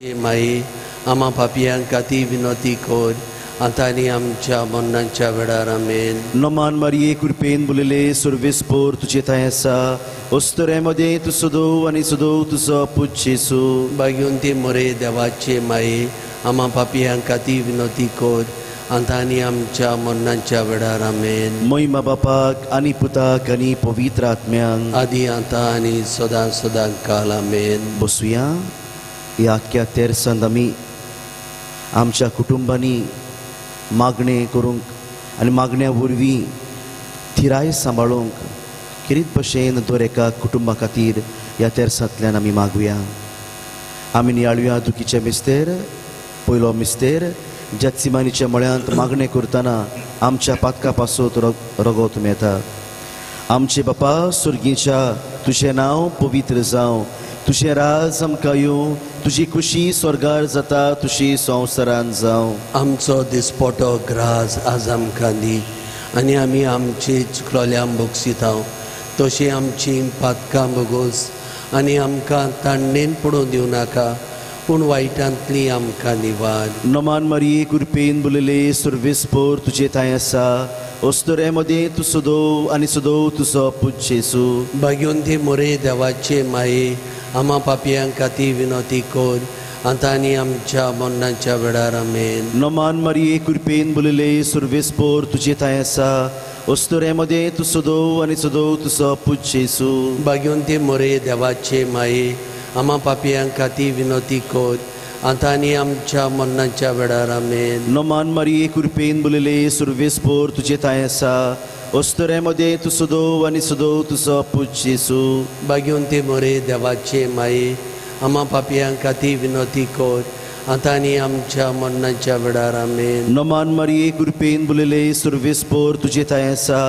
माई आमा पापयांक खातीर विनोती कर आतां आनी आमच्या मरणाच्या वेळार आमेन. नमान मारिये कृपेन बुलले सुर्वेस्पोर तुजे थंय आसा अस्तुरे मदें तूं सदोव आनी सदोव तुजो पूत जेजू. भाग्यवंती मोरे देवाचे माये आमा पापयांक खातीर विनोती कर आतां आनी आमच्या मरणाच्या वेळार आमेन. महिमा बापाक आनी पुताक आनी पवित्र आत्म्यांक. आदी आतां आनी सदां सदां काल आमेन. बसुया. ह्या आख्ख्या तेरसांत आमी आमच्या कुटुंबांनी मागणें करूंक आनी मागण्या वरवीं थिराय सांबाळूंक खेरीत भशेन दर एका कुटुंबा खातीर ह्या तेरसांतल्यान आमी मागुया. आमी नियाळुया दुखीचे मिस्तेर. पयलो मिस्तेर जेत्सिमानीच्या मळ्यांत मागणें करतना आमच्या पातका पासत रगत मेळटा. आमचे बापा सुर्गीच्या तुजें नांव पवित्र जावं, तुजें राज आमकां येवं, तुजी खुशी स्वर्गार जाता तुशी संवसारान जावं. आमचो दिसपटो ग्रास आज आमकां दी आनी आमी आमची चुकलोल्यांक बोगसिता तशी आमची पातकां बोगोस आनी आमकां तांडणेन पडून दिवं नाका पूण वायटांतली आमकां निवार. नमान मारिये कृपेन बुलले सुर्वेस्पोर तुजे थंय आसा अस्तुरे मदें तूं सदोव आनी सदोव तुजो पूत जेजू. भाग्यवंती मोरे देवाचे माये आमा पापयांक खातीर विनोती कर आतां आनी आमच्या मरणाच्या वेळार आमेन. नमान मारिये कृपेन बुलले सुर्वेस्पोर तुजे थंय आसा अस्तुरे मदें तूं सदोव आनी सदोव तुजो पूत जेजू. भाग्यवंती मोरे देवाचे माये आमा पापयांक खातीर विनोती कर आतां आनी आमच्या मरणाच्या वेळार आमेन. नमान मारिये कृपेन बुलले सुर्वेस्पोर तुजे थंय आसा अस्तुरे मदें तूं सदोव आनी सदोव तुजो पूत जेजू. भाग्यवंती मोरे देवाचे माये आमा पापयांक खातीर विनोती कर आतां आनी आमच्या मरणाच्या वेळार आमेन. नमान मारिये कृपेन बुलले सुर्वेस्पोर तुजे थंय आसा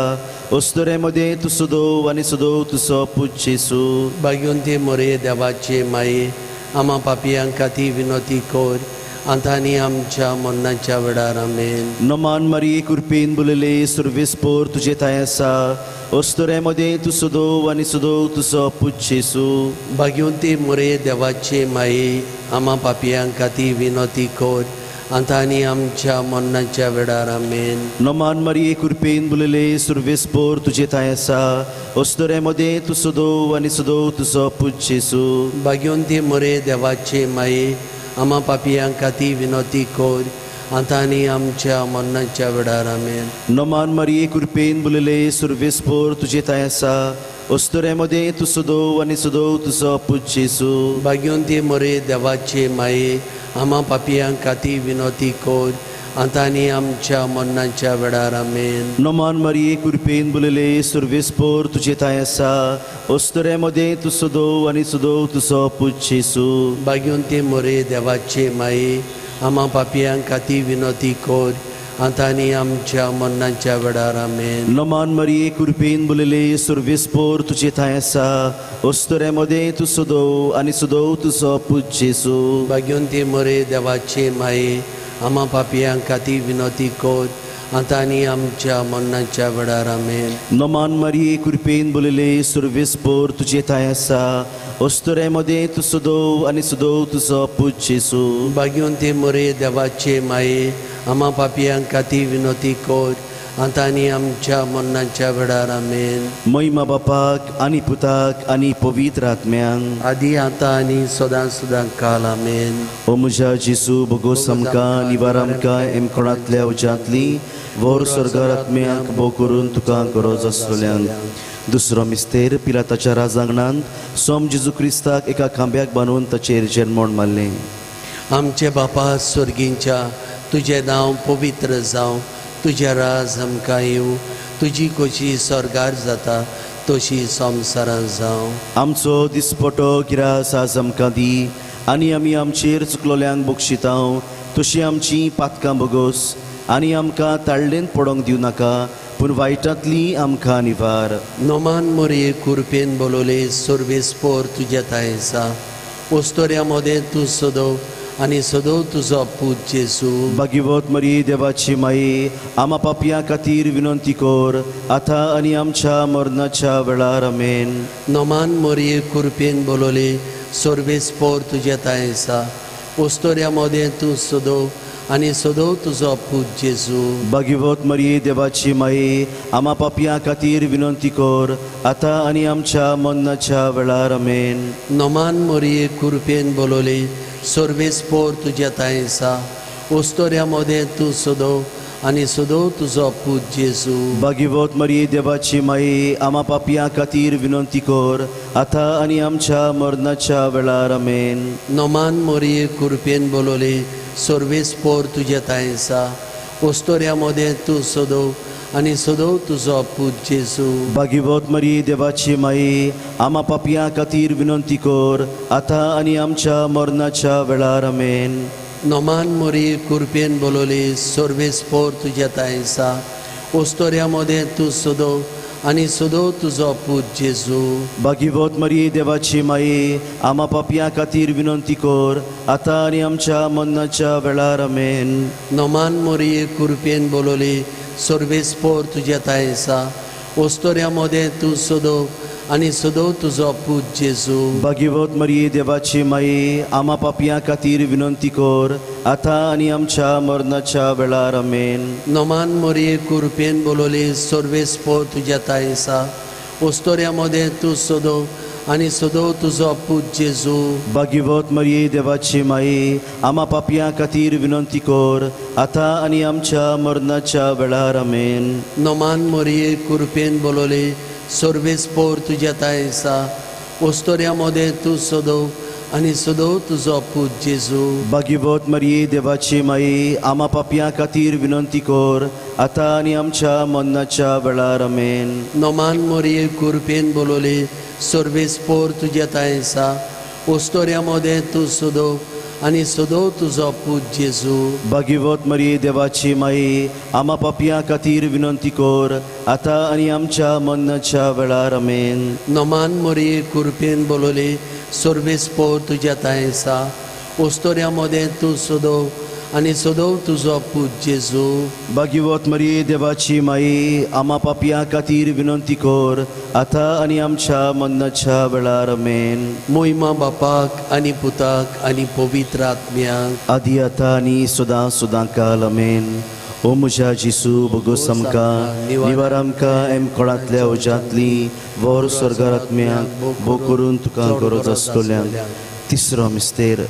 अस्तुरे मदें तूं सदोव आनी सदोव तुजो पूत जेजू. भाग्यवंती मोरे देवाचे माये आमा पापयांक खातीर विनोती कर आतां आनी आमच्या मरणाच्या वेळार आमेन. नमान मारिये कृपेन बुलले सुर्वेस्पोर तुजे थंय आसा अस्तुरे मदें तूं सदोव आनी सदोव तुजो पूत जेजू. भाग्यवंती मोरे देवाचे माये आमा पापयांक खातीर विनोती कर आतां आनी आमच्या मरणाच्या वेळार आमेन. नमान मारिये कृपेन बुलले सुर्वेस्पोर तुजे थंय आसा अस्तुरे मदें तूं सदोव आनी सदोव तुजो पूत जेजू. भाग्यवंती मोरे देवाचे माये आमा पापयांक खातीर विनोती कर आतां आनी आमच्या मरणाच्या वेळार आमेन. नमान मारिये कृपेन बुलले सुर्वेस्पोर तुजे थंय आसा अस्तुरे मदें तूं सदोव आनी सदोव तुजो पूत जेजू. भाग्यवंती मोरे देवाचे माये आमा पापयांक खातीर विनोती कर आतां आनी आमच्या मरणाच्या वेळार आमेन. नमान मारिये कृपेन बुलले सुर्वेस्पोर तुजे थंय आसा अस्तुरे मदें तूं सदोव आनी सदोव तुजो पूत जेजू. भाग्यवंती मोरे देवाचे माये आमा पापयांक खातीर विनोती कर आतां आनी आमच्या मरणाच्या वेळार आमेन. नमान मारिये कृपेन बुलले सुर्वेस्पोर तुजे थंय आसा अस्तुरे मदें तूं सदोव आनी सदोव तुजो पूत जेजू. भाग्यवंती मोरे देवाचे माये आमा पापयांक खातीर विनोती कर आतां आनी आमच्या मरणाच्या वेळार आमेन. नमान मारिये कृपेन बुलले सुर्वेस्पोर तुजे थंय आसा अस्तुरे मदें तूं सदोव आनी सदोव तुजो पूत जेजू. भाग्यवंती मोरे देवाचे माये आमा पापयांक खातीर विनोती कर आतां आनी आमच्या मरणाच्या वेळार आमेन. महिमा बापाक आनी पुताक आनी पवित्र आत्म्यांक. आदी आतां आनी सदां सदां काल आमेन. ओ म्हज्या जेजू बोगोस आमकां निवार आमकां एमकोणांतल्या उज्यांतली व्हर स्वर्गार आत्म्याक भोव करून तुका गरज आसतल्यांक. दुसरो मिस्तेर पिलाताच्या राजांगणांत सोम जेजू क्रिस्ताक एका खांब्याक बांदून ताचेर जेरमोण मारलें. आमचे बापा स्वर्गींच्या तुजें नांव पवित्र जावं, तुजें राज आमकां येवं, तुजी खोशी स्वर्गार जाता तशी संवसारांत जावं. आमचो दिसपटो गिरास आज आमकां दी आनी आमी आमचेर चुकलोल्यांक बक्षितांव तशी आमची पातकां बोगोस आनी आमकां ताळ्ळेन पडोंक दिवं नाका पूण वायटांतली आमकां निवार. नोमान मोरये कुरपेन बोलवले सोर्वेस्पोर तुज्या थंय आसा वस्तोऱ्या मदें तूं सदोव आनी सदोव तुजो पूत जेजू. भाग्यवत मरी देवाची माई आमा पापयां खातीर विनंती कर आतां आनी आमच्या मरणाच्या वेळार आमेन. नोमान मोरये कुरपेन बोलवले सोर्वेस्पोर तुज्या थंय आसा उस्तोऱ्या मोदें तूं सदो आनी सदो तुजो पूत जेजू. भाग्यवत मरिये देवाची माये आमा पापयां खातीर विनंती कर आतां आनी आमच्या मरणाच्या वेळार. आमेन. नमान मोरये कुरपेन बोलवले सर्वेस पोर तुज्या थांय आसा उस्तोऱ्या मोदें तूं सदो आनी सदो तुजो पूत जेजू. भाग्यवत मरिये देवाची माये आमा पापयां खातीर विनंती कर आतां आनी आमच्या मरणाच्या वेळार. आमेन. नमान मोरये कुरपेन बोलवले सर्वेस पोर तुज्या थांय आसा उस्तोऱ्या मोदें तूं सदो आनी सदो तुजो पूत जेजू. भाग्यवत मरिये देवाची माये आमा पापयां खातीर विनंती कर आतां आनी आमच्या मरणाच्या वेळार. आमेन. नमान मोरये कुरपेन बोलवले सर्वेस पोर तुज्या थांय आसा उस्तोऱ्या मोदें तूं सदो आनी सदो तुजो पूत जेजू. भाग्यवत मरिये देवाची माये आमा पापयां खातीर विनंती कर आतां आनी आमच्या मरणाच्या वेळार. आमेन. नमान मोरये कुरपेन बोलवले सर्वेस पोर तुज्या थांय आसा उस्तोऱ्या मोदें तूं सदो आनी सदो तुजो पूत जेजू. भाग्यवत मरिये देवाची माये आमा पापयां खातीर विनंती कर आतां आनी आमच्या मरणाच्या वेळार. आमेन. नमान मोरये कुरपेन बोलवले सर्वेस पोर तुज्या थांय आसा उस्तोऱ्या मोदें तूं सदो आनी सदो तुजो पूत जेजू. भाग्यवत मरिये देवाची माये आमा पापयां खातीर विनंती कर आतां आनी आमच्या मरणाच्या वेळार. आमेन. नमान मोरये कुरपेन बोलवले सर्वेस पोर तुज्या थांय आसा उस्तोऱ्या मोदें तूं सदो आनी सदो तुजो पूत जेजू. भाग्यवत मरिये देवाची माये आमा पापयां खातीर विनंती कर आतां आनी आमच्या मरणाच्या वेळार. आमेन. नमान मोरये कुरपेन बोलवले सर्वेस पोर तुज्या थांय आसा उस्तोऱ्या मोदें तूं सदो आनी सदो तुजो पूत जेजू. भाग्यवत मरिये देवाची माये आमा पापयां खातीर विनंती कर आतां आनी आमच्या मरणाच्या वेळार. आमेन. नमान मोरये कुरपेन बोलवले सर्वेस पोर तुज्या थांय आसा उस्तोऱ्या मोदें तूं सदो आनी सदो तुजो पूत जेजू. भाग्यवत मरिये देवाची माये आमा पापयां खातीर विनंती कर आतां आनी आमच्या मरणाच्या वेळार. आमेन. मोहिमा बापाक आनी पुताक आनी पवित्र आत्म्याक आदी आतां आनी सदां सदां काल. आमेन. ओ म्हज्या जेजू भोगोस आमकां निवार आमकां एम कोळांतल्या उज्यांतली व्हर स्वर्गार आत्म्याक भोग करून तुका गरज आसतल्यांक. तिसरो मिस्तेर.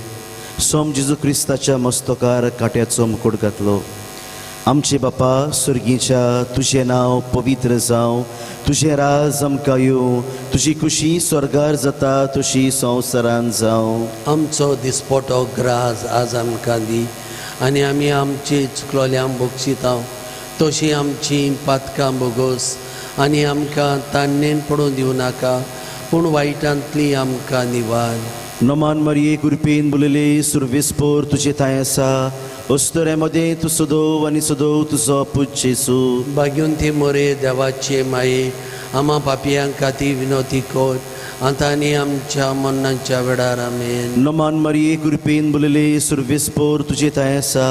सोम जेजू क्रिस्ताच्या मस्तकार काट्याचो मुकुट घातलो. आमचे बापा सुर्गीच्या तुजें नांव पवित्र जावं, तुजें राज आमकां येवं, तुजी खुशी स्वर्गार जाता तशी संवसारान जावं. आमचो दिसपटो ग्रास आज आमकां दी आनी आमी आमची चुकलोल्यांक बक्षिता तशी आमची पातकां बोगोस आनी आमकां तान्नेन पडून दिवं नाका पूण वायटांतली आमकां निवार. नमान मरिये कृपेन बुलले सुर्वेस्पोर तुजे थांय आसा अस्तुरे मदें तूं सदो आनी सदो तुजो पूत जेजू. भाग्योंती मोरे देवाचे माये आमा पापयांक खातीर विनोती कर आतां आनी आमच्या मरणाच्या वेळार. आमेन. नमान मरिये कृपेन बुलले सुर्वेस्पोर तुजे थांय आसा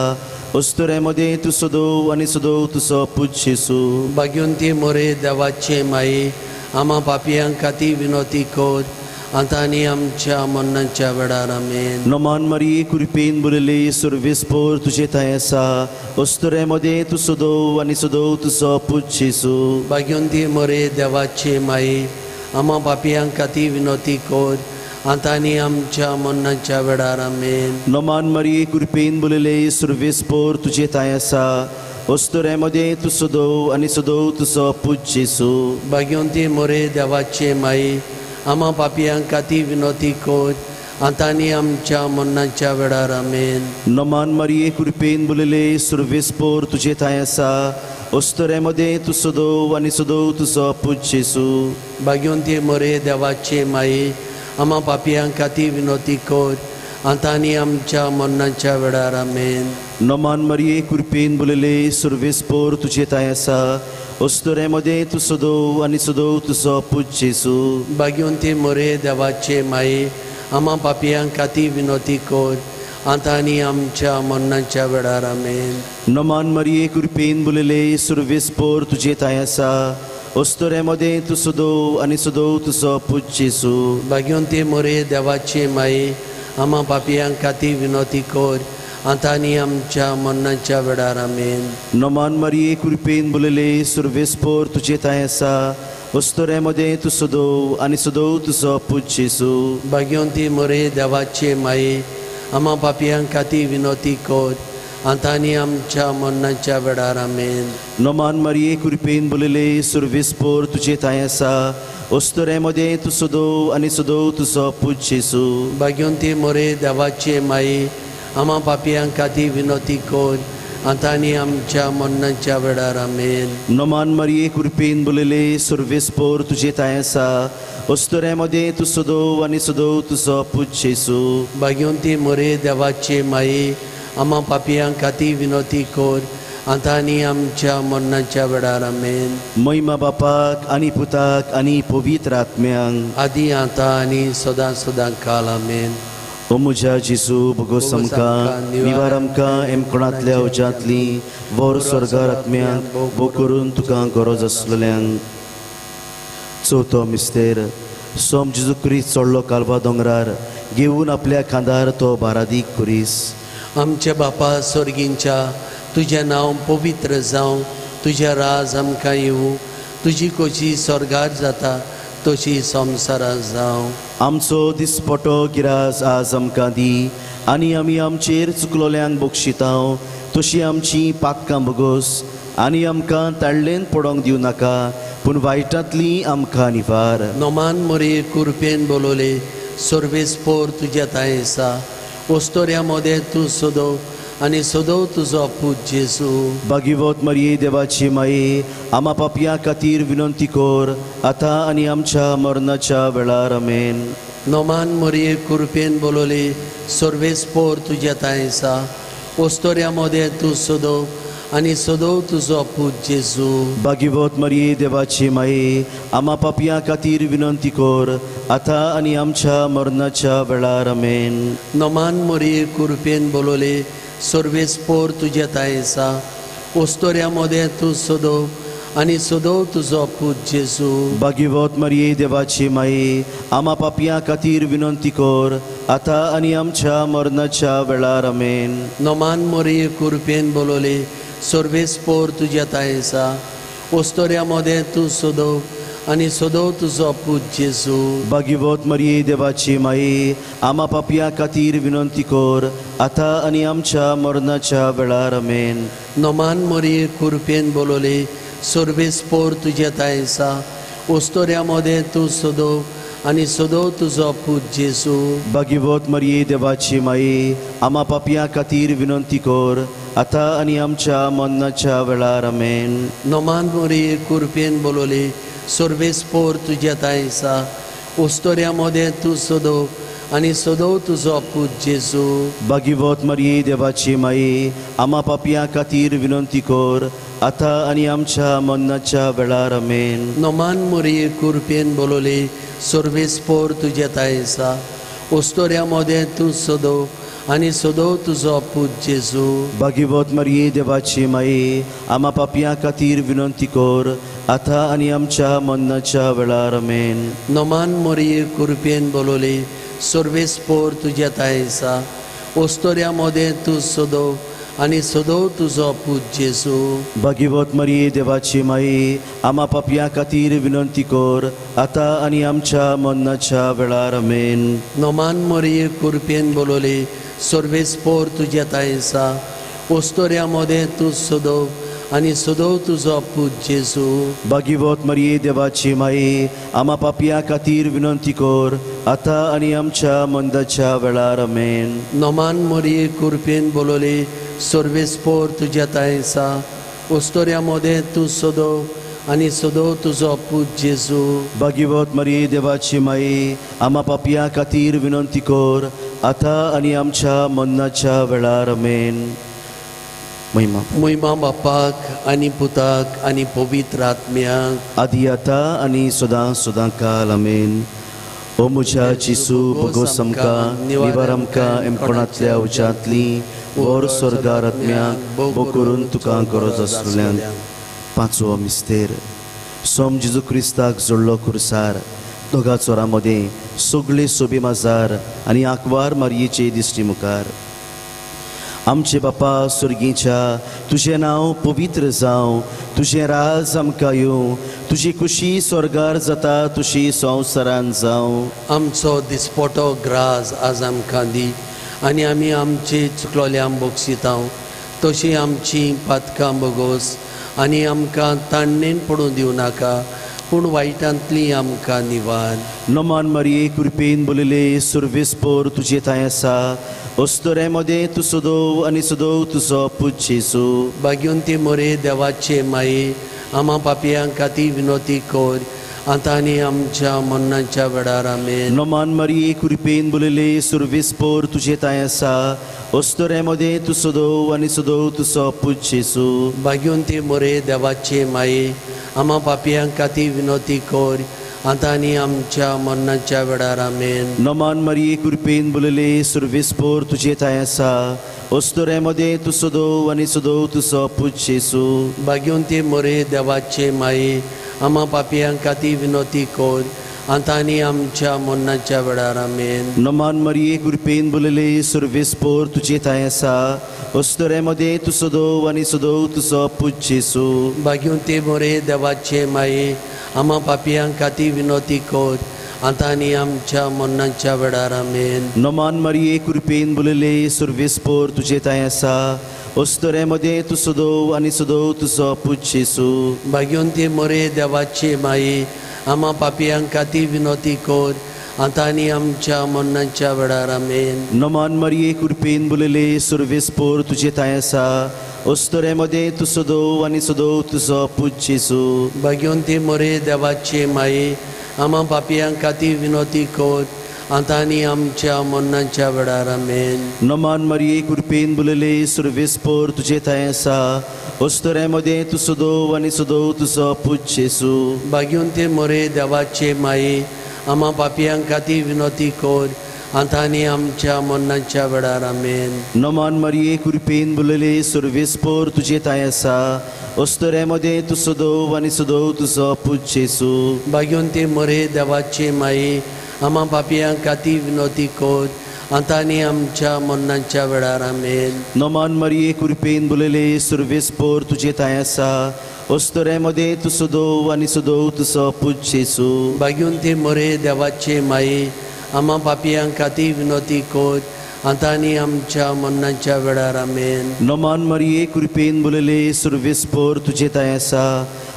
अस्तुरे मदें तूं सदो आनी सदो तुजो पूत जेजू. भाग्योंती मोरे देवाचे माये आमा पापयांक खातीर विनोती कर आतां आनी आमच्या मरणाच्या वेळार. आमेन. नमान मरिये कृपेन बुलले सुर्वेस्पोर तुजे थांय आसा अस्तुरे मदें तूं सदो आनी सदो तुजो पूत जेजू. भाग्योंती मोरे देवाचे माये आमा पापयांक खातीर विनोती कर आतां आनी आमच्या मरणाच्या वेळार. आमेन. नमान मरिये कृपेन बुलले सुर्वेस्पोर तुजे थांय आसा अस्तुरे मदें तूं सदो आनी सदो तुजो पूत जेजू. भाग्योंती मोरे देवाचे माये आमा पापयांक खातीर विनोती कर आतां आनी आमच्या मरणाच्या वेळार. आमेन. नमान मरिये कृपेन बुलले सुर्वेस्पोर तुजे थांय आसा अस्तुरे मदें तूं सदो आनी सदो तुजो पूत जेजू. भाग्योंती मोरे देवाचे माये आमा पापयांक खातीर विनोती कर आतां आनी आमच्या मरणाच्या वेळार. आमेन. नमान मरिये कृपेन बुलले सुर्वेस्पोर तुजे थांय आसा अस्तुरे मदें तूं सदो आनी सदो तुजो पूत जेजू. भाग्योंती मोरे देवाचे माये आमा पापयांक खातीर विनोती कर आतां आनी आमच्या मरणाच्या वेळार. आमेन. नमान मरिये कृपेन बुलले सुर्वेस्पोर तुजे थांय आसा अस्तुरे मदें तूं सदो आनी सदो तुजो पूत जेजू. भाग्योंती मोरे देवाचे माये आमा पापयां खातीर विनोती कर आतां आनी आमच्या मरणाच्या वेळार. आमेन. नमान मरिये कृपेन बोलले सुर्वेस्पोर तुजे थांय आसा वस्तुरे मदें तूं सदोव आनी सदोव तुजो पूत जेजू. भाग्यवंती मोरे देवाचे माये आमा पापयां खातीर विनोती कर आतां आनी आमच्या मरणाच्या वेळार. आमेन. नमान मरिये कृपेन बोलले सुर्वेस्पोर तुजे थांय आसा वस्तुरे मदें तूं सदोव आनी सदोव तुजो पूत जेजू. भाग्यवंती मोरे देवाचे माये आमा पापयां खातीर विनोती कर आतां आनी आमच्या मरणाच्या वेळार. आमेन. नमान मरिये कृपेन बोलले सुर्वेस्पोर तुजे थांय आसा वस्तुरे मदें तूं सदोव आनी सदोव तुजो पूत जेजू. भाग्यवंती मोरे देवाचे माये आमा पापयां खातीर विनोती कर आतां आनी आमच्या मरणाच्या वेळार. आमेन. महिमा बापाक आनी पुताक आनी पवित्र आत्म्यांक आदी आतां आनी सदां सदां काल. आमेन. ओ म्हज्या जेजू भोगोस आमकां निवार आमकां एमकोणांतल्या उज्यांतली व्हर स्वर्गार आत्म्यांक भोग करून तुका गरज आसलेल्यांक. चवथो मिस्तेर सोम जेजू क्रिस्त चडलो कालवा दोंगरार घेवन आपल्या खांदार तो बारादीक कुरीस. आमच्या बापा स्वर्गींच्या तुजें नांव पवित्र जावं तुजें राज आमकां येवं तुजी खोशी स्वर्गार जाता तशी संवसारांत जावं. आमचो दिसपटो गिरास आज आमकां दी आनी आमी आमचेर चुकलोल्यांक बक्षितांव तशी आमची पातकां भोगोस आनी आमकां ताळ्ळेन पडोंक दिवं नाका पूण वायटांतली आमकां निवार. नोमान मोरे कुरपेन बोलवले सर्वेस्पोर तुज्या थांय आसा वस्तोऱ्या मदें तूं सोदो आनी सोदो तुजो पूत जेजू. भागीवत मरिये देवाची माये आमा पापयां खातीर विनंती कर आतां आनी आमच्या मरणाच्या वेळार. आमेन. नोमान मोरये कुरपेन बोलवले सर्वेस्पोर तुज्या थांय आसा वस्तोऱ्या मदें तूं सोदो आनी सोदो तुजो पूत जेजू. भागीवत मरिये देवाची माये आमा पापयां खातीर विनंती कर आतां आनी आमच्या मरणाच्या वेळार. आमेन. नोमान मोरये कुरपेन बोलवले सर्वेस्पोर तुज्या थांय आसा वस्तोऱ्या मदें तूं सोदो आनी सोदो तुजो पूत जेजू. भागीवत मरिये देवाची माये आमा पापयां खातीर विनंती कर आतां आनी आमच्या मरणाच्या वेळार. आमेन. नोमान मोरये कुरपेन बोलवले सर्वेस्पोर तुज्या थांय आसा वस्तोऱ्या मदें तूं सोदो आनी सोदो तुजो पूत जेजू. भागीवत मरिये देवाची माये आमा पापयां खातीर विनंती कर आतां आनी आमच्या मरणाच्या वेळार. आमेन. नोमान मोरये कुरपेन बोलवले सर्वेस्पोर तुज्या थांय आसा वस्तोऱ्या मदें तूं सोदो आनी सोदो तुजो पूत जेजू. भागीवत मरिये देवाची माये आमा पापयां खातीर विनंती कर आतां आनी आमच्या मरणाच्या वेळार. आमेन. नोमान मोरये कुरपेन बोलवले सर्वेस्पोर तुज्या थांय आसा वस्तोऱ्या मदें तूं सोदो आनी सोदो तुजो पूत जेजू. भागीवत मरिये देवाची माये आमा पापयां खातीर विनंती कर आतां आनी आमच्या मरणाच्या वेळार. आमेन. नोमान मोरये कुरपेन बोलवले सर्वेस्पोर तुज्या थांय आसा वस्तोऱ्या मदें तूं सोदो आनी सोदो तुजो पूत जेजू. भागीवत मरिये देवाची माये आमा पापयां खातीर विनंती कर आतां आनी आमच्या मरणाच्या वेळार. आमेन. नोमान मोरये कुरपेन बोलवले सर्वेस्पोर तुज्या थांय आसा वस्तोऱ्या मदें तूं सोदो आनी सोदो तुजो पूत जेजू. भागीवत मरिये देवाची माये आमा पापयां खातीर विनंती कर आतां आनी आमच्या मरणाच्या वेळार. आमेन. नोमान मोरये कुरपेन बोलवले सर्वेस्पोर तुज्या थांय आसा वस्तोऱ्या मदें तूं सोदो आनी सोदो तुजो पूत जेजू. भागीवत मरिये देवाची माये आमा पापयां खातीर विनंती कर आतां आनी आमच्या मरणाच्या वेळार. आमेन. नोमान मोरये कुरपेन बोलवले सर्वेस्पोर तुज्या थांय आसा वस्तोऱ्या मदें तूं सोदो आनी सोदो तुजो पूत जेजू. भागीवत मरिये देवाची माये आमा पापयां खातीर विनंती कर आतां आनी आमच्या मरणाच्या वेळार. आमेन. महिमा महिमा बापाक आनी पुताक आनी पवित्र आत्म्याक आदी आतां आनी सदां सदां काल. आमेन. ओ म्हज्या जेजू भोगोस आमकां निवार आमकां एमकोणांतल्या उज्यांतली व्हर स्वर्गार आत्म्यांक भोग करून तुका गरज आसलेल्यांक. पांचवो मिस्तेर सोम जेजू क्रिस्ताक जोडलो कुर्सार दोगा चोरां मदें सगळे सोबी माजार आनी आंकवार मारयेचे दिश्टी मुखार. आमचे बापा सुर्गीच्या, तुजें नांव पवित्र जावं, तुजें राज आमकां येवं, तुजी खुशी स्वर्गार जाता तुशी संवसारान जावं. आमचो दिसपटो ग्रास आज आमकां दी आनी आमी आमचे चुकलोल्यांक बक्षितांव तशी आमची पातकां बोगोस आनी आमकां ताणणेन पडूं दिवं नाका पूण वायटांतली आमकां निवार. नमान मारये कृपेन बोलिले सुर्वेस्पोर तुजे थंय आसा, अस्तुरे मदें तूं सदोव आनी सदोव तुजो पूत जेजू. भाग्यवंती मोरे देवाचे माये, आमा पापयांक खातीर विनोती कर आतां आनी आमच्या मरणाच्या वेळार. आमेन. नमान मारये कृपेन बोलिले सुर्वेस्पोर तुजे थंय आसा, अस्तुरे मदें तूं सदोव आनी सदोव तुजो पूत जेजू. भाग्यवंती मोरे देवाचे माये, आमा पापयांक खातीर विनोती कर आतां आनी आमच्या मरणाच्या वेळार. आमेन. नमान मारये कृपेन बोलिले सुर्वेस्पोर तुजे थंय आसा, अस्तुरे मदें तूं सदोव आनी सदोव तुजो पूत जेजू. भाग्यवंती मोरे देवाचे माये, आमा पापयांक खातीर विनोती कर आतां आनी आमच्या मरणाच्या वेळार. आमेन. नमान मारये कृपेन बोलिले सुर्वेस्पोर तुजे थंय आसा, अस्तुरे मदें तूं सदोव आनी सदोव तुजो पूत जेजू. भाग्यवंती मोरे देवाचे माये, आमा पापयांक खातीर विनोती कर आतां आनी आमच्या मरणाच्या वेळार. आमेन. नमान मारये कृपेन बोलिले सुर्वेस्पोर तुजे थंय आसा, अस्तुरे मदें तूं सदोव आनी सदोव तुजो पूत जेजू. भाग्यवंती मोरे देवाचे माये, आमा पापयांक खातीर विनोती कर आतां आनी आमच्या मरणाच्या वेळार. आमेन. नमान मारये कृपेन बोलिले सुर्वेस्पोर तुजे थंय आसा, अस्तुरे मदें तूं सदोव आनी सदोव तुजो पूत जेजू. भाग्यवंती मोरे देवाचे माये, आमा पापयांक खातीर विनोती कर आतां आनी आमच्या मरणाच्या वेळार. आमेन. नमान मारये कृपेन बोलिले सुर्वेस्पोर तुजे थंय आसा, अस्तुरे मदें तूं सदोव आनी सदोव तुजो पूत जेजू. भाग्यवंती मोरे देवाचे माये, आमा पापयांक खातीर विनोती कर आतां आनी आमच्या मरणाच्या वेळार. आमेन. नमान मारये कृपेन बोलिले सुर्वेस्पोर तुजे थंय आसा, अस्तुरे मदें तूं सदोव आनी सदोव तुजो पूत जेजू. भाग्यवंती मोरे देवाचे माये, आमा पापयांक खातीर विनोती कर आतां आनी आमच्या मरणाच्या वेळार. आमेन. नमान मारये कृपेन बोलिले सुर्वेस्पोर तुजे थंय आसा, अस्तुरे मदें तूं सदोव आनी सदोव तुजो पूत जेजू. भाग्यवंती मोरे देवाचे माये, आमा पापयांक खातीर विनोती कर आतां आनी आमच्या मरणाच्या वेळार. आमेन. नमान मारये कृपेन बोलिले सुर्वेस्पोर तुजे थंय आसा,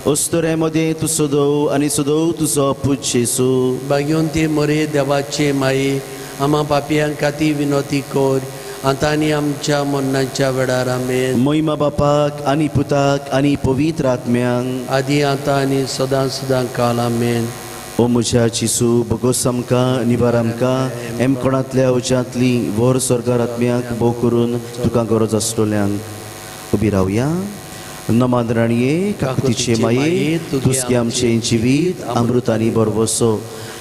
अस्तुरे मदें तूं सदोव आनी सदोव तुजो पूत जेजू. भाग्यवंती मोरे देवाचे माये, आमा पापयांक खातीर विनोती कर आतां आनी आमच्या मरणाच्या वेळार. आमेन. महिमा बापाक आनी पुताक आनी पवित्र आत्म्यांक, आदी आतां आनी सदां सदां काल. आमेन. ओ म्हज्या जेजू, बोगोस आमकां निवार आमकां एमकोणांतल्या उज्यांतली व्हर स्वर्गार आत्म्याक भोव करून तुका गरज आसतल्यांक. उबी रावया. नमान राणये काकुतीचे माये, तुसके आमचें जिवीत अमृत आनी बरवसो.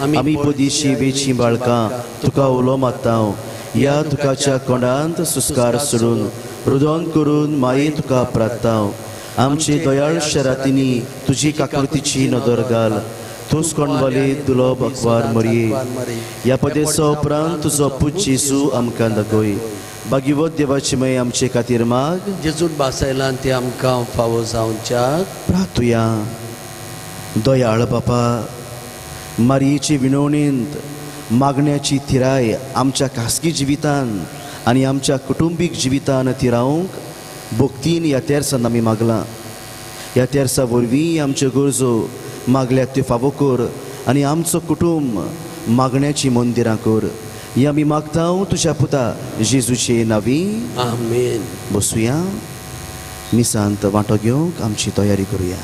आमी पदिशी वेची बाळकां तुका उलो मारता, ह्या तुकाच्या कोंडांत सुस्कार सोडून रुदन करून माये तुका प्रार्थता. आमचे दयाळ शरातींनी तुजी काकृतीची नदर घाल, तूंच कोणवाले दुलोब अकवार मरये. ह्या पदेसा उपरांत तुजो पूत जेजू आमकां दाखय. भाग्यवत देवाची माय आमचे खातीर माग, जेजून भासयलां ते आमकां फावो जावच्याक. प्रार्थुया. दयाळ बापा, मारयेचे विनवणेंत मागण्याची थिराय आमच्या खासगी जिवितान आनी आमच्या कुटुंबीक जिवितान थिरावंक भक्तीन ह्या तेरसान आमी मागलां. ह्या तेरसा वरवीं आमच्यो गरजो मागल्यात त्यो फावो कर आनी आमचो कुटुंब मागण्याची मंदिरां कर. ही आमी मागता तुज्या पुता जेजूचे नांवी. आमेन. बसुया. मिसांत वांटो घेवंक आमची तयारी करुया.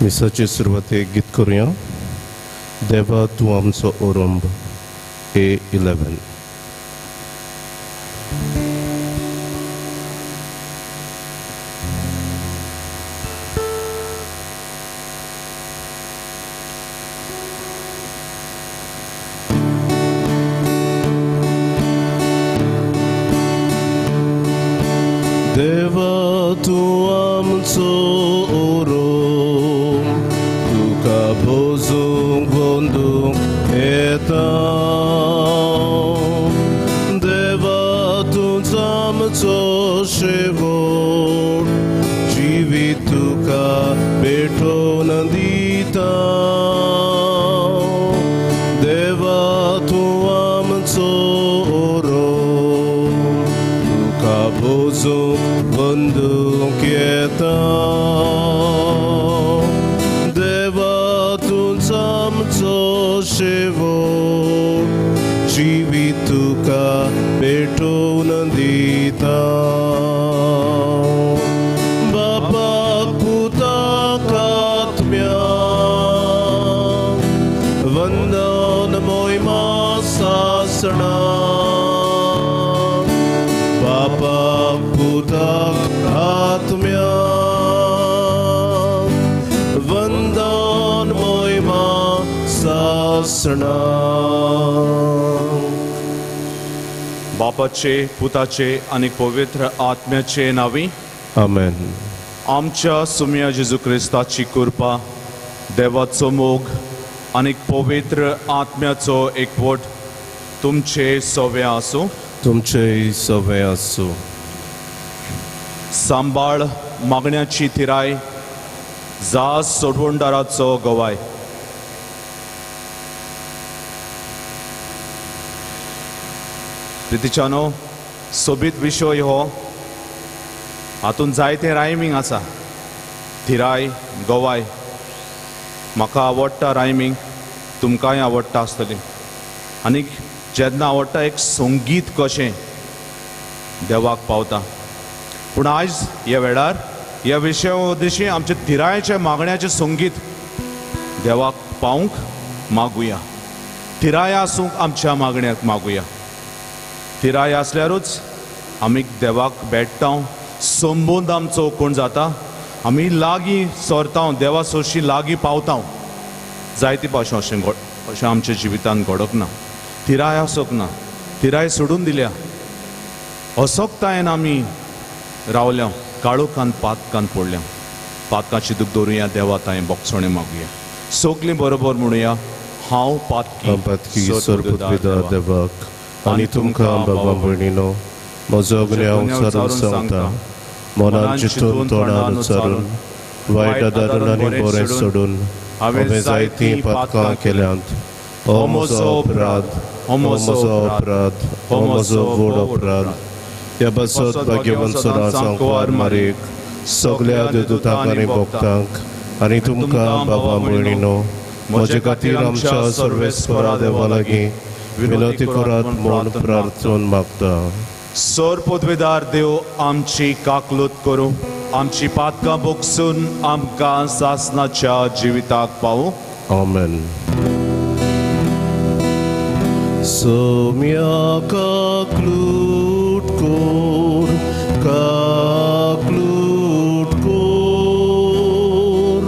मिसाचे सुरवातेक गीत करुया. देवा तूं आमचो ओरंब, A11. देवा तूं आमचो ओरंब, तुका भोजूंक वंदूंक येता. देवा तूंच आमचो शेवट, जिवीत तुका भेटोवन दिता. देवा तूं आमचो ओरंब, तुका भोजूंक वंदूंक येता. देवा तूंच आमचो शेवट, जिवीत तुका भेटोवन दिता. बापाक पुताक आत्म्याक वंदन मोहिमा सासणा. बापाक पुताक आत्म्याक वंदन मोहिमा सासणा. बापाचे पुताचे आनी पवित्र आत्म्याचे नांवी आमेन. आमच्या सुम्या जेजू क्रिस्ताची कृपा, देवाचो मोग आनी पवित्र आत्म्याचो एकवट तुमचे सवे आसूं. तुमचे सवे आसूं. सांबाळ मागण्याची थिराय, जास सोडवणदाराचो गवाय. प्रितीच्यानो, सोबीत विशय हो. हातूंत जायते रायमींग आसा. थिराय, गवाय म्हाका आवडटा रायमींग, तुमकांय आवडटा आसतलें. आनी जेन्ना आवडटा एक संगीत कशें देवाक पावता. पूण आयज ह्या वेळार ह्या विशया उद्देशी आमच्या थिरायेच्या मागण्याचें संगीत देवाक पावूंक मागुया. थिराय आसूंक आमच्या मागण्याक मागुया. थिराय आसल्यारूच आमी देवाक भेट्टा, संबंद आमचो कोण जाता, आमी लागीं सरता, देवा सोशी लागीं पावता. जायते भाशेन अशें अशें आमच्या जिवितांत घडक ना. थिराय आसक ना, थिराय सोडून दिल्या. असक्तायेन आमी रावल्या, काळोखान पातकान पडल्या. पातकाची दूख दवरुया, देवा तांय बोगसणें मागुया. सगलीं बरोबर म्हणुया, हांव पातकी सर्वपृथ्वीदार देवाक आनी तुमकां बाबा भयणीनो म्हजो गुन्यांव उच्चारून सांगता. मनान चिंतून तोंडान उच्चारून वायट आदारून आनी बरें सोडून हांवें जायतीं पातकां केल्यांत. हो म्हजो अपराध, हो म्हजो अपराध, हो म्हजो व्हड अपराध. ह्या पासत भाग्यवंत सदांच मारीक, सगल्या देवदूतांक आनी भक्तांक आनी तुमकां बाबा भयणीनो म्हजे खातीर आमच्या सर्वेस्परा देवा लागीं विनंती करात म्हूण प्रार्थन मागता. सोर पदवेदार देव आमची काकलूत करूं, आमची पातकां बोगसून आमकां सासनाच्या जिविताक पावूं. आमेन. सोम्या काकलूट कोर, काकलूट कोर,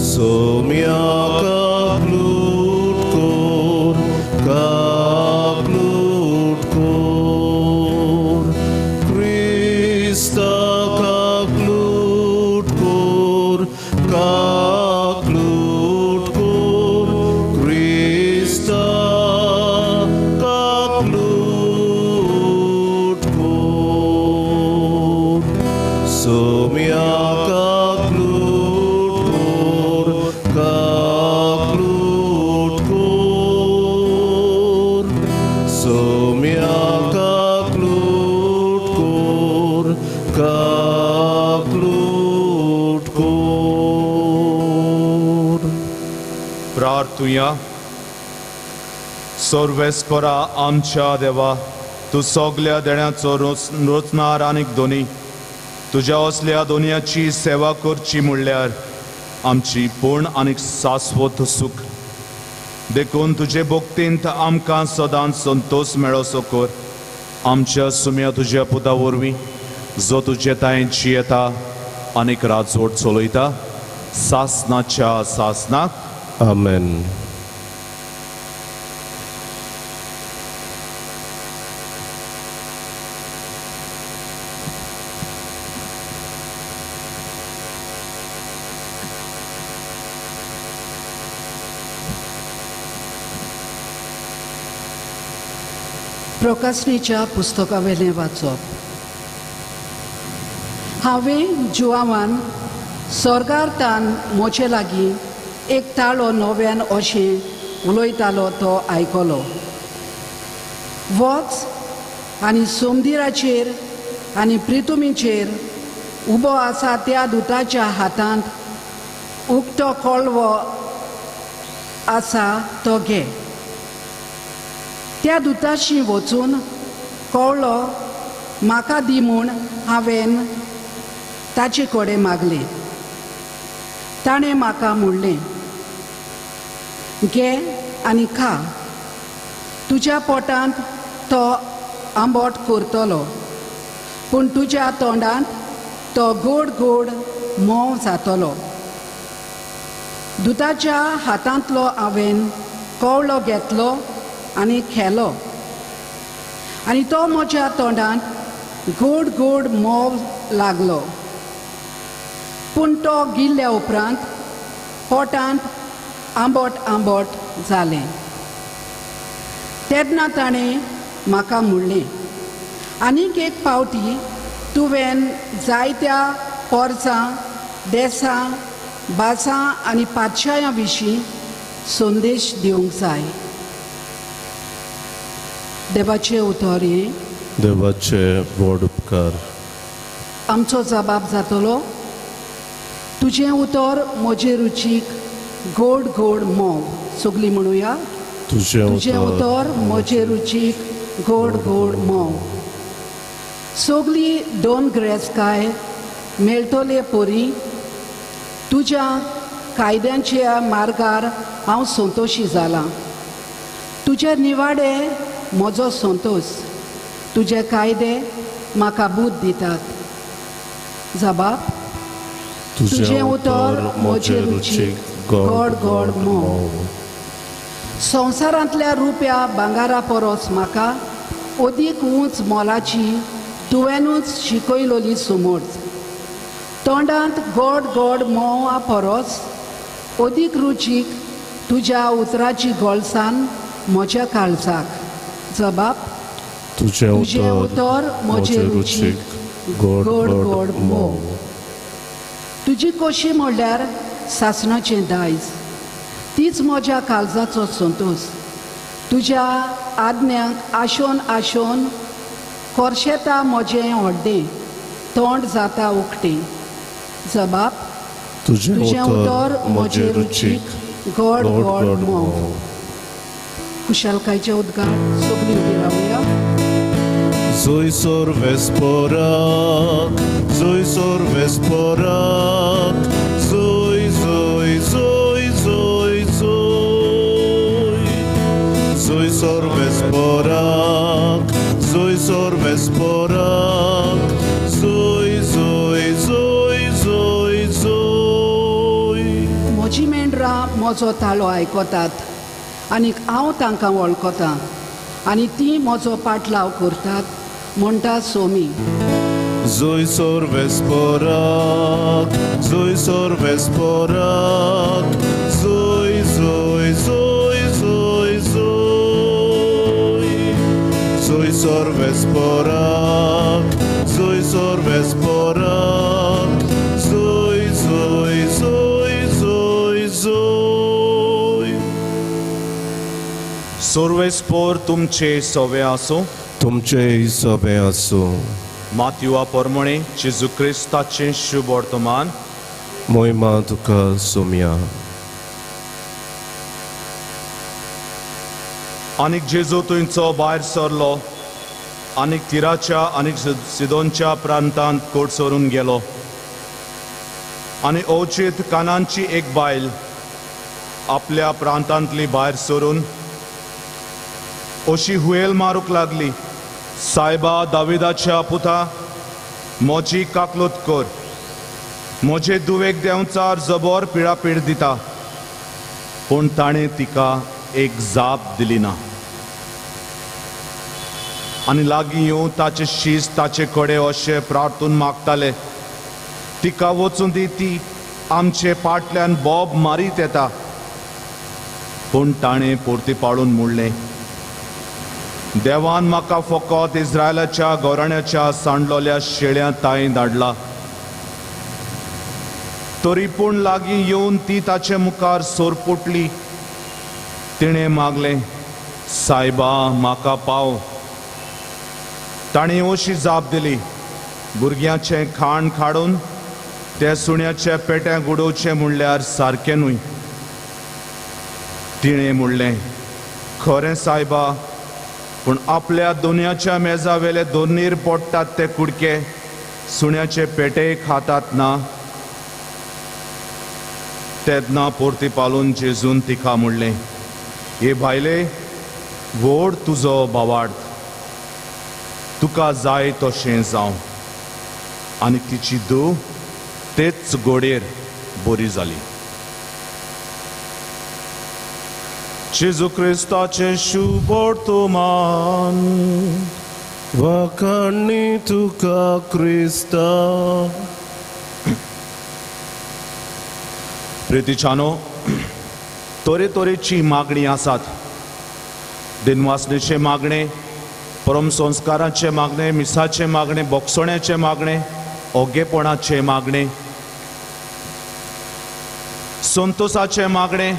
सोम्या काकलूट कोर, काकलूट कोर, क्रिस्ता काकलूट कोर, काकलूट कोर, क्रिस्ता काकलूट कोर, सोम्या काकलूट कोर, काकलूट कोर, सोम्या काकलूट कोर, काकलूट कोर. प्रार्थुया. सर्वेस्परा आमच्या देवा, तूं सगल्या देण्याचो रोचणार आनीक दोनी, तुज्या असल्या दोनयाची सेवा करची म्हणल्यार आमची पूर्ण आनी शाश्वत सूख. देखून तुजे भक्तींत आमकां सदांच संतोश मेळोसो कर. आमच्या सुम्या तुज्या पुता वरवीं जो तुजे तांय जियेता आनीक राजवट चलयता सासनाच्या सासनाक. आमेन. प्रकाशनीच्या पुस्तकावेलें वाचप. हांवें जुआवान स्वर्गार तान म्हजे लागीं एक ताळो नव्यान अशें उलयतालो तो आयकलो. वच आनी सोमदिराचेर आनी प्रितुमीचेर उबो आसा त्या दुताच्या हातांत उक्तो कळवो आसा तो घे. त्या दुताशी वचून कळ्ळो म्हाका दी म्हूण हांवें ताचे कडेन मागलें. ताणें म्हाका म्हणलें, घे आनी खा, तुज्या पोटांत तो आंबट करतलो, पूण तुज्या तोंडांत तो गोड गोड म्होंव जातलो. दुताच्या हातांतलो हांवें कवळो घेतलो आनी खेलो आनी तो म्हज्या तोंडांत गोड गोड म्होंव लागलो. पूण तो गिल्ल्या उपरांत पोटांत आंबट आंबट जालें. तेन्ना ताणें म्हाका म्हणलें, आनीक एक पावटी तुवें जायत्या पोरसां, देसां, भासां आनी पातशायां विशीं संदेश दिवंक जाय. देवाचें उतर हें. देवाचे व्हड उपकार. आमचो जबाब जातलो, तुजें उतर म्हजे रुचीक गोड गोड म्होंव. सगळीं म्हणुया, तुजें उतर म्हजे रुचीक गोड गोड म्होंव. सगळीं दोन ग्रेसकाय मेळटले परी तुज्या कायद्यांच्या मार्गार हांव संतोशी जालां. तुजे निवाडे म्हजो संतोश, तुजे कायदे म्हाका बूद दितात. जबाब, तुजें उतर म्हजे रुचीक गोड गोड म्होंव. संवसारांतल्या रुप्या भांगरा परस म्हाका अदीक उंच मोलाची तुवेंनूच शिकयलोली समज. तोंडांत गोड गोड म्होंवा परस अदीक रुचीक तुज्या उतराची गोलसान म्हज्या काळजाक. जबाब, तुजें उतर म्हजे रुचीक गोड गोड म्होंव. तुजी कोशी म्हणल्यार सासणाचें दायज, तीच म्हज्या काळजाचो संतोश. तुज्या आज्ञांक आशोन आशोन कोरशेता म्हजें हड्डें, तोंड जाता उकतें. जबाब, तुजें उतर म्हजे रुचीक गोड गोड म्होंव. कुशालकायचे उद्गार. सगळीं उबी रावया. जोयसोर वेस्पोराक, जोयसोर वेस्पोराक, जोय जोय जोय जोय जोय. जोयसोर वेस्पोराक, जोयसोर वेस्पोराक, जोय जोय जोय जोय जोय. म्हजी मेंढरां म्हजो ताळो आयकतात आनी हांव तांकां वळखतां आनी तीं म्हजो पाटलाव करतात म्हणटा सोमी. जोयसोर वेस्पोराक, जोयसोर वेस्पोराक, जोय जोय जोय जोय जोय. जोयसोर वेस्पोराक, जोयसोर वेस्पोराक, जोय जोय जोय जोय जोय. सर्वेस्पोर तुमचे सवे आसूं. तुमचे सवे आसूं. माथ्युआ परमणे जेजू क्रिस्ताचें शुभ वर्तमान. मोहिमा तुका सोम्या. आनीक जेजू थंयचो भायर सरलो आनीक तिराच्या आनीक सिदोनच्या प्रांतांत कोट सरून गेलो. आनी अवचीत कानांची एक बायल आपल्या प्रांतांतली भायर सरून अशी हुयेल मारूंक लागली, सायबा दाविदाच्या पुता, म्हजी काकलूत कर, म्हजे दुवेक देंवचार जबर पिळापीळ दिता. पूण ताणें तिका एक जाप दिली ना. आनी लागीं येवन ताचे शीस ताचे कडेन अशें प्रार्थून मागताले, तिका वचून दी, ती आमचे पाटल्यान बोब मारीत येता. पूण ताणें परती पाळून म्हणलें, देवान म्हाका फकत इस्रायलाच्या गोराण्याच्या सांडलोल्या शेळ्यां तांय धाडला. तरी पूण लागीं येवन ती ताचे मुखार सोरपुटली. तिणें मागलें, सायबा म्हाका पाव. ताणें अशी जाप दिली, भुरग्यांचें खाण काडून ते सुण्याच्या पेट्यांक उडोवचें म्हणल्यार सारकें न्हय. तिणें म्हणलें, खरें सायबा, पूण आपल्या दोनयाच्या मेजा वेले दोनीर पडटात ते कुडके सुण्याचे पेटे खातात ना. तेन्ना परती पालून जेजून तिका म्हणलें, हे भायले, व्हड तुजो भावार्थ, तुका जाय तशें जावं. आनी तिची धूव तेच गोडेर बरी जाली. जेजू क्रिस्ताचें शुभवर्तमान. वाखाणी तुका क्रिस्ता. प्रितीच्यानो, तरेतरेची मागणी आसात. दिनवासनेचे मागणे, परम संस्काराचे मागणे, मिसाचे मागणे, बोगसण्याचे मागणे, ओगेपणाचे मागणे, संतोषाचे मागणे,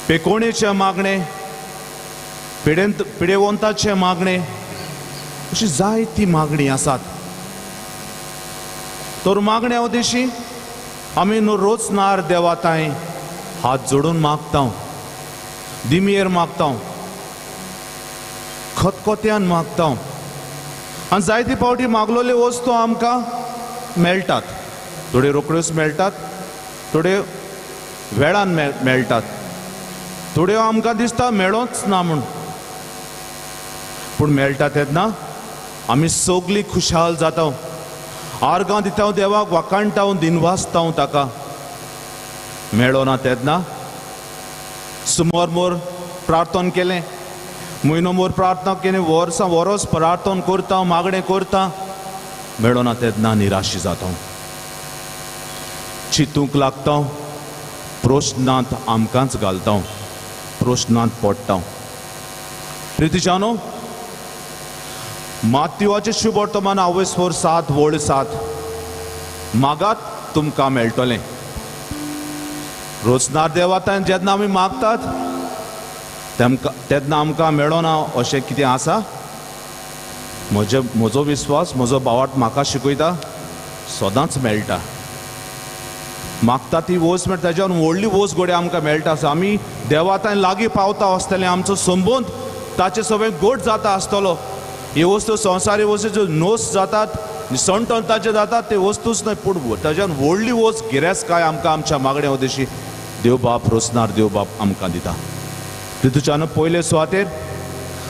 पेकोणेचे मागणे, पिडेवंताचे मागणे, अशी जायती मागणी आसात. तर मागण्या उद्देशी आमी न्हू रोज नार देवा तांय हात जोडून मागता, दिमयेर मागता, खतखत्यान मागता. आनी जायते फावटी मागलोले वस्तू आमकां मेळटात, थोड्यो रोखड्योच मेळटात, थोड्यो वेळान मेळटात, थोड्यो आमकां दिसता मेळोच ना म्हूण. पूण मेळटा तेन्ना आमी सगळीं खुशाल जाता, आर्गां दिता देवाक, वाखाणटा, दिनवासता ताका. मेळना तेन्ना सुमार मोर प्रार्थना केलें, म्हयनो मोर प्रार्थना केली, वर्सां वरोस प्रार्थना करता, मागणें करता, मेळना तेन्ना निराशी जाता, चिंतूंक लागता, प्रश्नांत आमकांच घालता, प्रश्नांत पडटा. प्रितीच्यानो, मात्युवाचें शुभवर्तमान आवयस 4 वळ 7, मागात तुमकां मेळटलें. रोजनार देवातान जेन्ना आमी मागतात तेन्ना आमकां मेळना अशें कितें आसा? म्हजो विस्वास, म्हजो भावार्थ म्हाका शिकयता, सदांच मेळटा. मागता ती वस्त मेळटा, ताज्यान व्हडली वस्त घडये आमकां मेळटा. आसा आमी देवातान लागीं पावता आसतलें, आमचो संबंद ताचे सगळें गोड जाता आसतलो. ही वस्तू संवसारी वस्तू ज्यो नोस जातात, सणटणताचे जातात, ते वस्तूच न्हय, पूण ताज्यान व्हडली वस्त गिरेस्तकाय आमकां आमच्या मागण्या उद्देशी देव बाप रोसनार देव बाप आमकां दिता. तितूच्यान पयले सुवातेर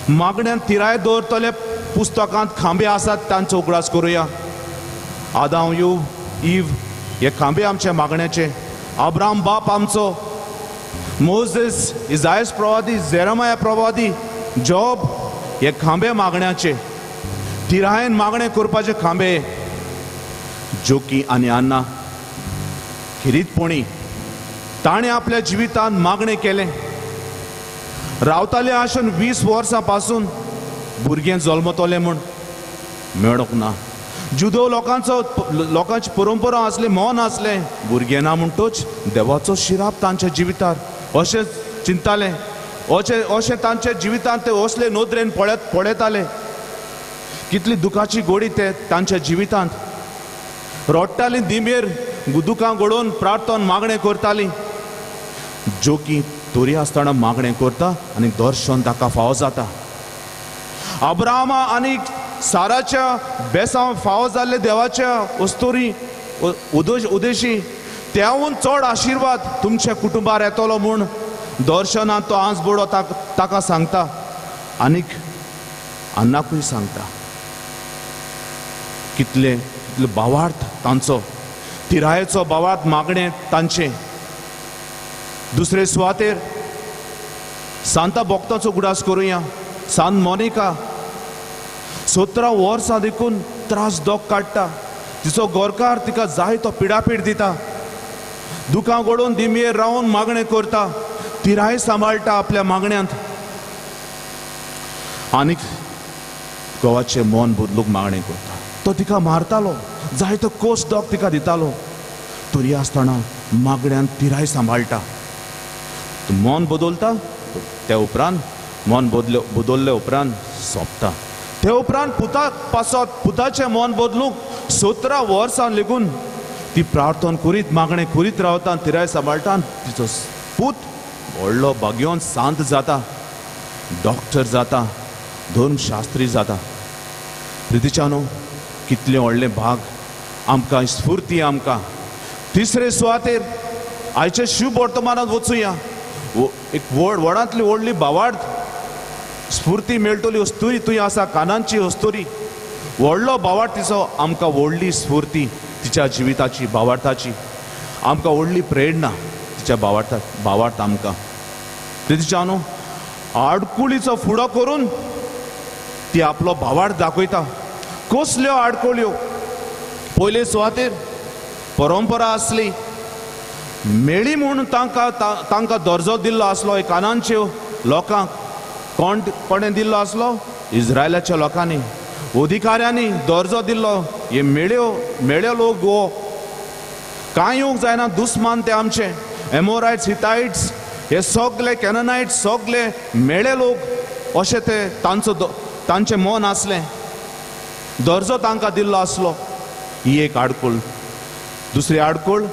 मागण्यान थिराय दवरतले पुस्तकांत खांबे आसात, तांचो उगडास करुया. आदांव, you, इव हे खांबे आमच्या मागण्याचे. अब्राम बाप आमचो, मोझेस, इजायस प्रवादी, जेरमाया प्रवादी, जॉब हे खांबे मागण्याचे. थिरायेन मागणें करपाचे खांबे. जोकी आनी अन्ना खेरीतपणी ताणें आपल्या जिवितांत मागणें केलें. रावताले आशेन 20 वर्सां पासून भुरगें जल्मतलें म्हूण मेळोंक ना. जुदो लोकांचो लोकांची परंपरा आसली, मन आसलें, भुरगें ना म्हणटच देवाचो शिराप तांच्या जिवितार अशें चिंताले, अशें अशें तांच्या जिवितांत ते असले नदरेन पळयताले. कितली दुखाची गोडी ते तांच्या जिवितांत रडटाली, दिमेर दुखां घडोवन प्रार्थना मागणें करताली. जोकी तरी आसतना मागणें करता आनी दर्शन ताका फावो जाता. अब्रामा आनी साराच्या बेसांव फावो जाल्ले देवाच्या वस्तुरी उदेशी त्याहून चड आशिर्वाद तुमच्या कुटुंबार येतलो म्हूण दर्शनांत तो आंज बोडो ताका सांगता आनीक अन्नाकूय सांगता. कितले कितले भावार्थ तांचो, तिरायेचो भावार्थ मागणें तांचें. दुसरे सुवातेर सांता भक्ताचो उगडास करुया. सांत मोनिका 17 वर्सां देखून त्रास दोग काडटा. तिचो गोरकार तिका जाय तो पिडापीड दिता. दुकां गोडून दिमयेर रावन मागणें करता. तिराय सांबाळटा आपल्या मागण्यांत आनीक घोवाचें मन बदलूंक मागणें करता. तो तिका मारतालो, जाय तो कोस दोग तिका दितालो, तरी आसतना मागण्यांत तिराय सांबाळटा. मन बदलता त्या उपरांत मन बदलले उपरांत सोंपता. ते उपरांत पुता पासत पुताचें मन बदलूंक 17 वर्सां लेगून ती प्रार्थना करीत मागणें करीत रावता, तिराय सांबाळटा. तिचो पूत व्हडलो भाग्योन सांत जाता, डॉक्टर जाता, धर्मशास्त्री जाता. प्रितीच्यानो कितलें व्हडलें भाग आमकां, स्फूर्ती आमकां. तिसरे सुवातेर आयचे शुभ वर्तमानांत वचुया. एक व्हड व्हडांतली व्हडली भावार्थ स्फूर्ती मेळटली अस्तुरी तुंय आसा, कानांची अस्तुरी. व्हडलो भावार्थ तिचो आमकां व्हडली स्फूर्ती तिच्या जिविताची, भावार्थाची आमकां व्हडली प्रेरणा तिच्या भावार्थ आमकां. प्रितीच्यानो आडकुळीचो फुडो करून ती आपलो भावार्थ दाखयता. कसल्यो आडकुळ्यो? पयले सुवातेर परंपरा आसली, मेळी म्हूण तांकां तांकां दर्जो दिल्लो आसलो कानांच्यो लोकांक. कोण कोणें दिल्लो आसलो? इस्रायलाच्या लोकांनी, अधिकाऱ्यांनी दर्जो दिल्लो. हे मेळ्यो मेळ्यो लोक गो कांय येवंक जायना, दुस्मान ते आमचे. एमोरायट्स, हितायट्स, हे सगले कॅननायट्स, सगले मेळे लोक अशें ते तांचो तांचें मन आसलें. दर्जो तांकां दिल्लो आसलो. ही एक आडकूळ. दुसरी आडकूळ,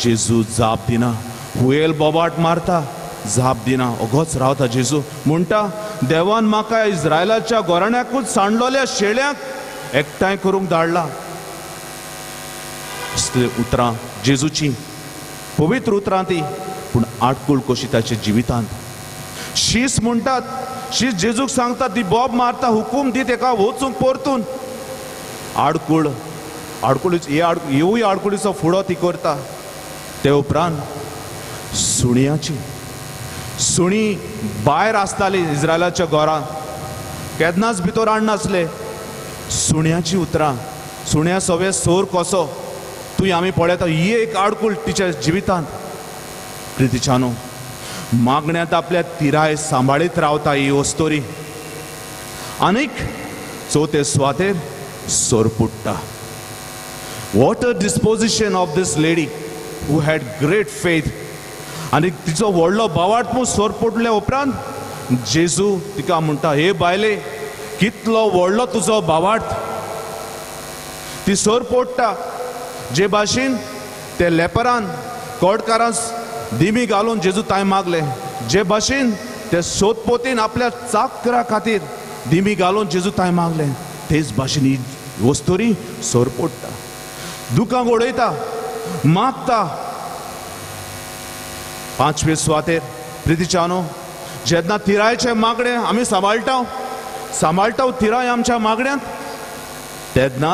जेजू जाप दिना. हुयेल बोबाट मारता, जाप दिना, ओगोच रावता. जेजू म्हणटा, देवान म्हाका इस्रायलाच्या गोराण्याकूच सांडलोल्या शेळ्यांक एकठांय करूंक धाडला. उतरां जेजूची पवित्र उतरां ती, पूण आडकूळ कशी ताच्या जिवितांत. शीस म्हणटात, शीस जेजूक सांगता, ती बोब मारता, हुकूम दी तेका वचूंक परतून. आडकूळ, आडकुळीचो हेवूय आडकुळीचो फुडो ती करता. ते उपरांत सुण्याची, सुणी भायर आसताली इस्रायलाच्या घरांत, केन्नाच भितर हाडनासले. सुण्याची उतरां, सुण्या सवे सोर कसो तूं आमी पळयता. ही एक आडकूळ तिच्या जिवितांत. प्रितीच्यानो मागण्यांत आपल्या तिराय सांबाळीत रावता ही अस्तोरी. आनीक चवथे सुवातेर सोरपुट्टा. What a disposition of this lady who had great faith. आनी तिचो व्हडलो भावार्थ म्हूण सोरपुटल्या उपरांत जेजू तिका म्हणटा, हे बायले कितलो व्हडलो तुजो भावार्थ. ती सोरपोडटा. जे भाशेन ते लेपरान कोडकारान दिमी घालून जेजू तांय मागले, जे भाशेन ते सोदपोतीन आपल्या चाकरा खातीर दिमी घालून जेजू तांय मागले, तेच भाशेन ही वस्तुरी सोरपोडटा, दुकां उडयता, मागता. पांचवे सुवातेर प्रितीच्यानो जेन्ना तिरायचे मागणे आमी सांबाळटा सांबाळटा तिराय आमच्या मागण्यांत, तेन्ना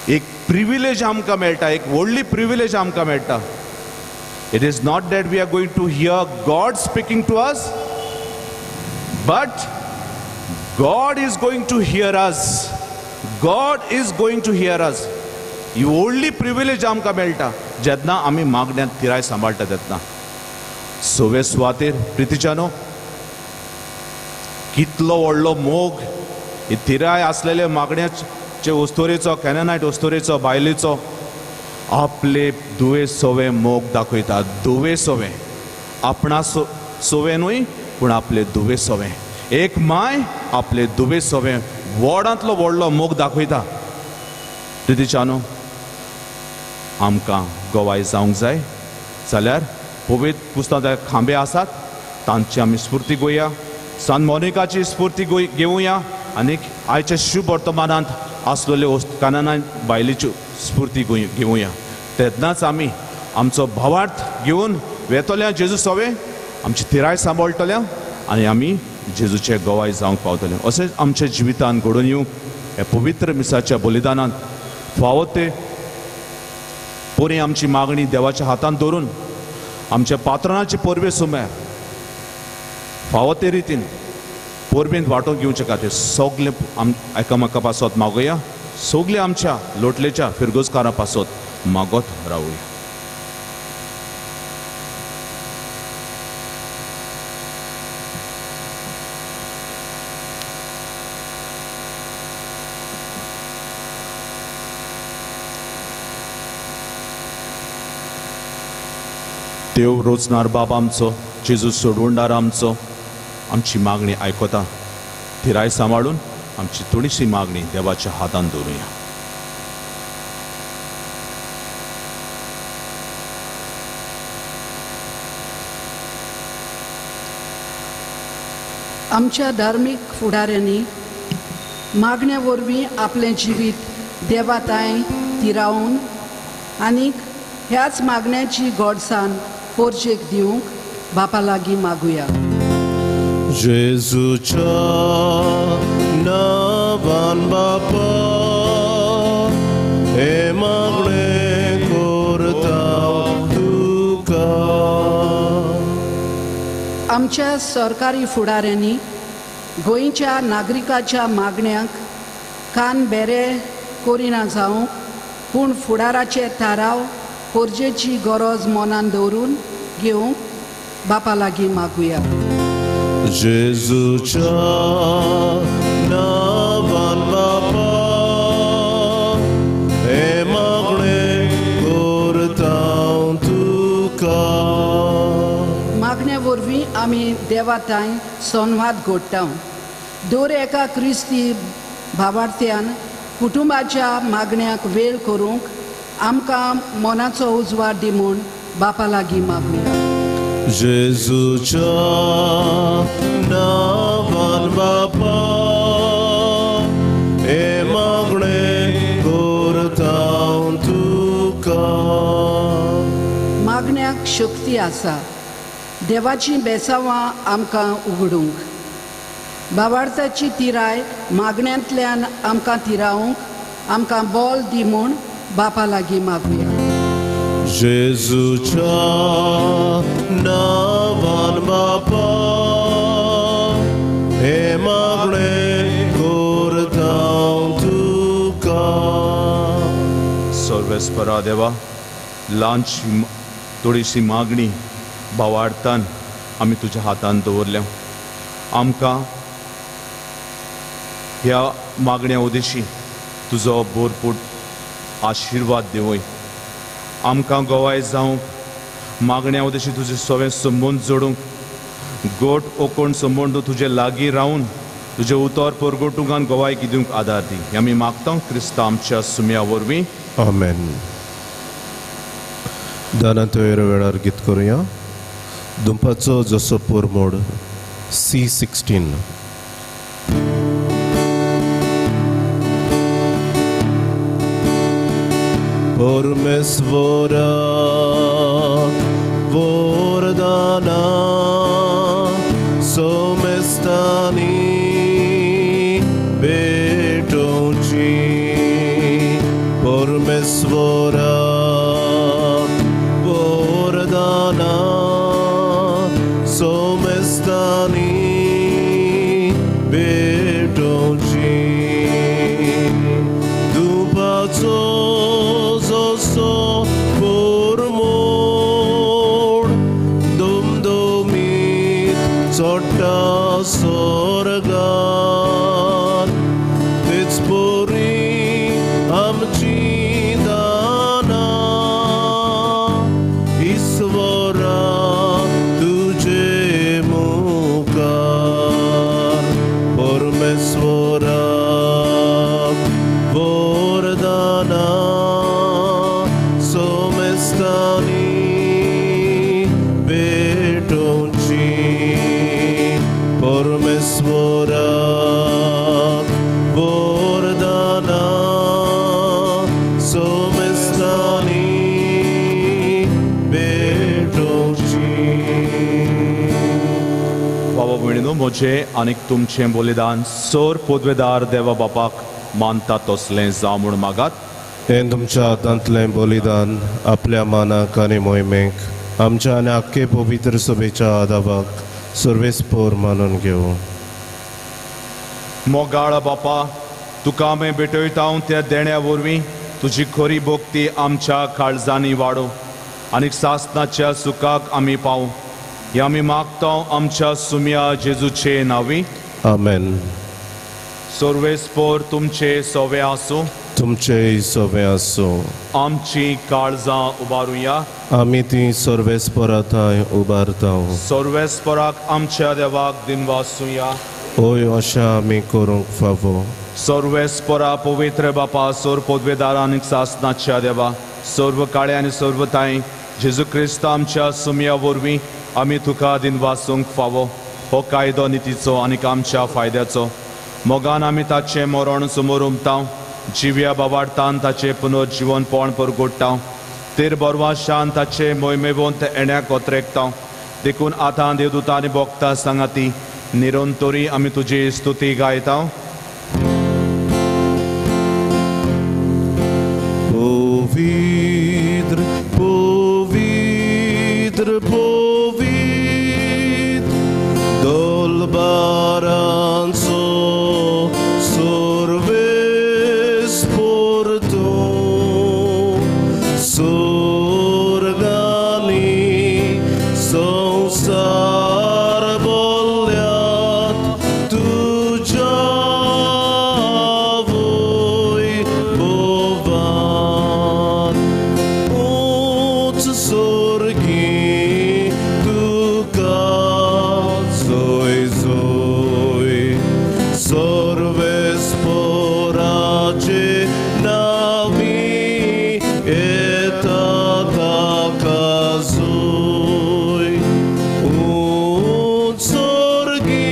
एक प्रिविलेज आमकां मेळटा, एक व्हडली प्रिविलेज आमकां मेळटा. It is not that we are going to hear God speaking to us, but God is going to hear us. God is going to hear us. ही व्हडली प्रिविलेज आमकां मेळटा जेन्ना आमी मागण्यांत तिराय सांबाळटा तेन्ना. सवे सुवातेर प्रितीच्यानो कितलो व्हडलो मोग ही तिराय आसलेले मागण्याचे वस्तुरेचो, कॅननायट वस्तुरेचो, बायलेचो आपले दुवे सवे मोग दाखयता. दुवे सवे, आपणा सवे न्हय पूण आपले दुवे सवे. एक माय आपले दुवे सवे व्हडांतलो व्हडलो मोग दाखयता. प्रितीच्यानो आमकां गवाय जावंक जाय जाल्यार पवित्र पुस्तकांत खांबे आसात तांची आमी स्फूर्ती घेवया, सांत मोनिकाची स्फूर्ती घेवया आनी आयच्या शुभ वर्तमानांत आसलेल्यो कानाना बायलेच्यो स्फुर्ती घेवया. तेन्नाच आमी आमचो भावार्थ घेवन वेतल्या जेजू सवे आमची थिराय सांबाळटल्या आनी आमी जेजूचे गवाय जावंक पावतले. अशेंच आमच्या जिवितान घडोवन येवंक ह्या पवित्र मिसाच्या बलिदानान फावो ते पोरी आमची मागणी देवाच्या हातान दवरून आमच्या पात्रणाची परबे सुम्यार फावो ते रितीन परबेंत वांटोवन घेवचे खातीर सगळे एकामेका पासत मागोया, सगळे आमच्या लोटलेच्या फिरगोजकारां पासत मागत रावया. देव रोजनार बाब आमचो, जेजू सोडवणदार आमचो, आमची मागणी आयकता. थिराय सांबाळून आमची थोडीशी मागणी देवाच्या हातान दवरुया. आमच्या धार्मीक फुडाऱ्यांनी मागण्या वरवीं आपलें जिवीत देवाताय थिरावन आनीक ह्याच मागण्याची गोडसान पोरजेक दिवंक बापा लागीं मागुया. जेजूच्या नांवान बापा हे मागणें करता तुका. आमच्या सरकारी फुडाऱ्यांनी गोंयच्या नागरिकाच्या मागण्यांक कान बेरे करिना जावंक पूण फुडाराचे थाराव पोरजेची गरज मनान दवरून घेवंक बापा लागीं मागुया. जेजूच्या नांवान बापा हे मागणें करता तुका. मागण्या वरवीं आमी देवाताय संवाद घडटा. दर एका क्रिस्ती भावार्थ्यान कुटुंबाच्या मागण्याक वेळ करूंक आमकां मनाचो उजवाड दी म्हूण बापा लागीं मागुया. जेजूच्या नांवान बापा हे मागणें करता तुका. मागण्याक शक्ती आसा देवाचीं बेसावां आमकां उगडूंक. भावार्थाची तिराय मागण्यांतल्यान आमकां तिरावंक आमकां बोल दी म्हूण बापा लागीं मागुया. जेजूच्या नांवान बापा हे मागणें करता तुका. सर्वेस्परा देवा, ल्हानशी थोडीशी मागणी भावार्थान आमी तुज्या हातान दवरल्या. आमकां ह्या मागण्या उदेशी तुजो भरपूर आशिर्वाद दिवय. आमकां गवाय जावंक मागण्या उदेशी तुजें सगळें संबंद जोडूंक, गोट ओकोण संबंद तुजे लागीं रावून तुजें उतर परगटूंक आनी गवाय दिवंक आदार दी. आमी मागता क्रिस्ता आमच्या सुम्या वरवीं. आमेन. दानांत वेळार गीत करुया. दुंपाचो जसो पोरमोड C16. परमेश्वरा वरदाना सोमेस्तानी भेटोवची. परमेश्वरा वरदाना सोमेस्तानी भेटोवची. दुपाचो जसो पोरमोड दुमदुमीत चडटा स्वर्गार तेच परी आमची दानां ईश्वरा तुजे मुखार. परमेश्वरा वरदाना सोमेस्तानी भेटोवची. परमेश्वरा वरदाना सोमेस्तानी भयणीनो, म्हजें आनीक तुमचें बलिदान सोर पदवेदार देवा बापाक मानता तसलें जावं म्हूण मागात. हें तुमच्या हातांतलें बलिदान आपल्या मानाक आनी मोहिमेक आमच्या आनी आख्खे पवित्र सभेच्या आदावाक सर्वेस्पोर मानून घेवं. मोगाळ बापा, तुका आमी भेटयता त्या देण्या वरवीं तुजी खरी भक्ती आमच्या काळजांनी वाडो आनी सासनाच्या सुखाक आमी पावूं. हे आमी मागता आमच्या सुम्या जेजूचे नांवी. आमेन. सर्वेस्पोर तुमचे सोवे आसूं. तुमचेय सोवे आसूं. आमची काळजां उबारुया. आमी ती सर्वेस्पोरा थंय उबारता. सर्वेस्पोराक आमच्या देवाक दिनवासुया. हय, अशें आमी करूंक फावो. सर्वेस्पोरा पवित्र बापा, सोर पदवेदार आनी सासनाच्या देवा, सर्व काळे आनी सर्व ताई जेजू क्रिस्त आमच्या सुम्या वरवीं आमी तुका दिनवासूंक फावो. हो कायदो नितीचो आनी आमच्या फायद्याचो. मोगान आमी ताचें मरण समोर उमता, जिव्या बाबाडतान ताचें पुनर्जिवनपण परगोडटा, तेर बरवाशान ताचे मोहिमेवंत येण्याक ओतरेकता. देखून आतां देवदूता आनी भोगता सांगाती निरंतरी आमी तुजी स्तुती गायता. पवित्र पवित्र पवित्र दोलबारांचो सर्वेस्पोर तूं, सोर्गांनी संवसार बोल्ल्यात तुज्या वैभवान. उंच सोर्गी तुका जोय जोय, सर्वेस्पोराचे नांवी येता ताका जोय. उंच सोर्गी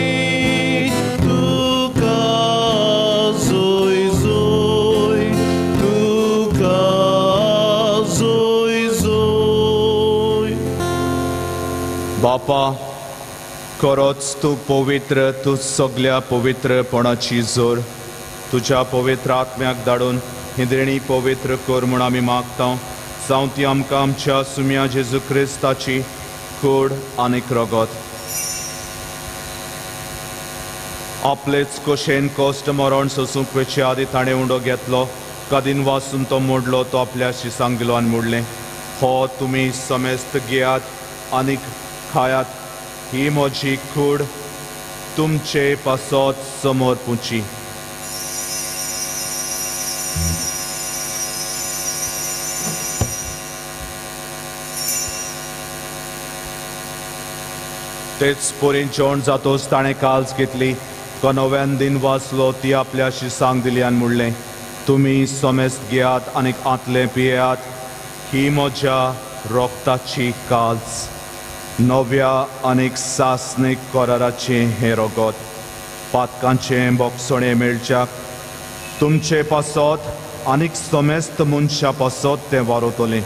तुका जोय जोय, तुका जोय जोय. बापा, खरोच तूं पवित्र, तूं सगल्या पवित्रपणाची जोर. तुज्या पवित्र आत्म्याक धाडून ही देणी पवित्र कर म्हूण आमी मागता. जावं ती आमकां आमच्या सुम्या जेजू क्रिस्ताची कूड आनीक रगत. आपलेच कशेन कश्ट मरण सोसूंक वेचे आदी ताणें उंडो घेतलो, कदीन वासून तो मोडलो, तो आपल्या शिसांक दिलो आनी मोडलें, हो तुमी समेस्त घेयात आनीक खायात, ही म्हजी कूड तुमचे पासत समोर पुची. तेच पोरीन जेवण जातोच ताणें काल्स घेतली, तुका नव्यान दिन वाचलो, ती आपल्या शिसांक दिली आनी म्हणलें, तुमी समेस्त घेयात आनीक आंतलें पियेयात, ही म्हज्या रोगताची काल्स, नव्या आनीक सासणीक कराराचें हें रगत, पातकांचें बोगसणें मेळच्याक तुमचे पासत आनीक समेस्त मनशां पासत तें वारवतलें.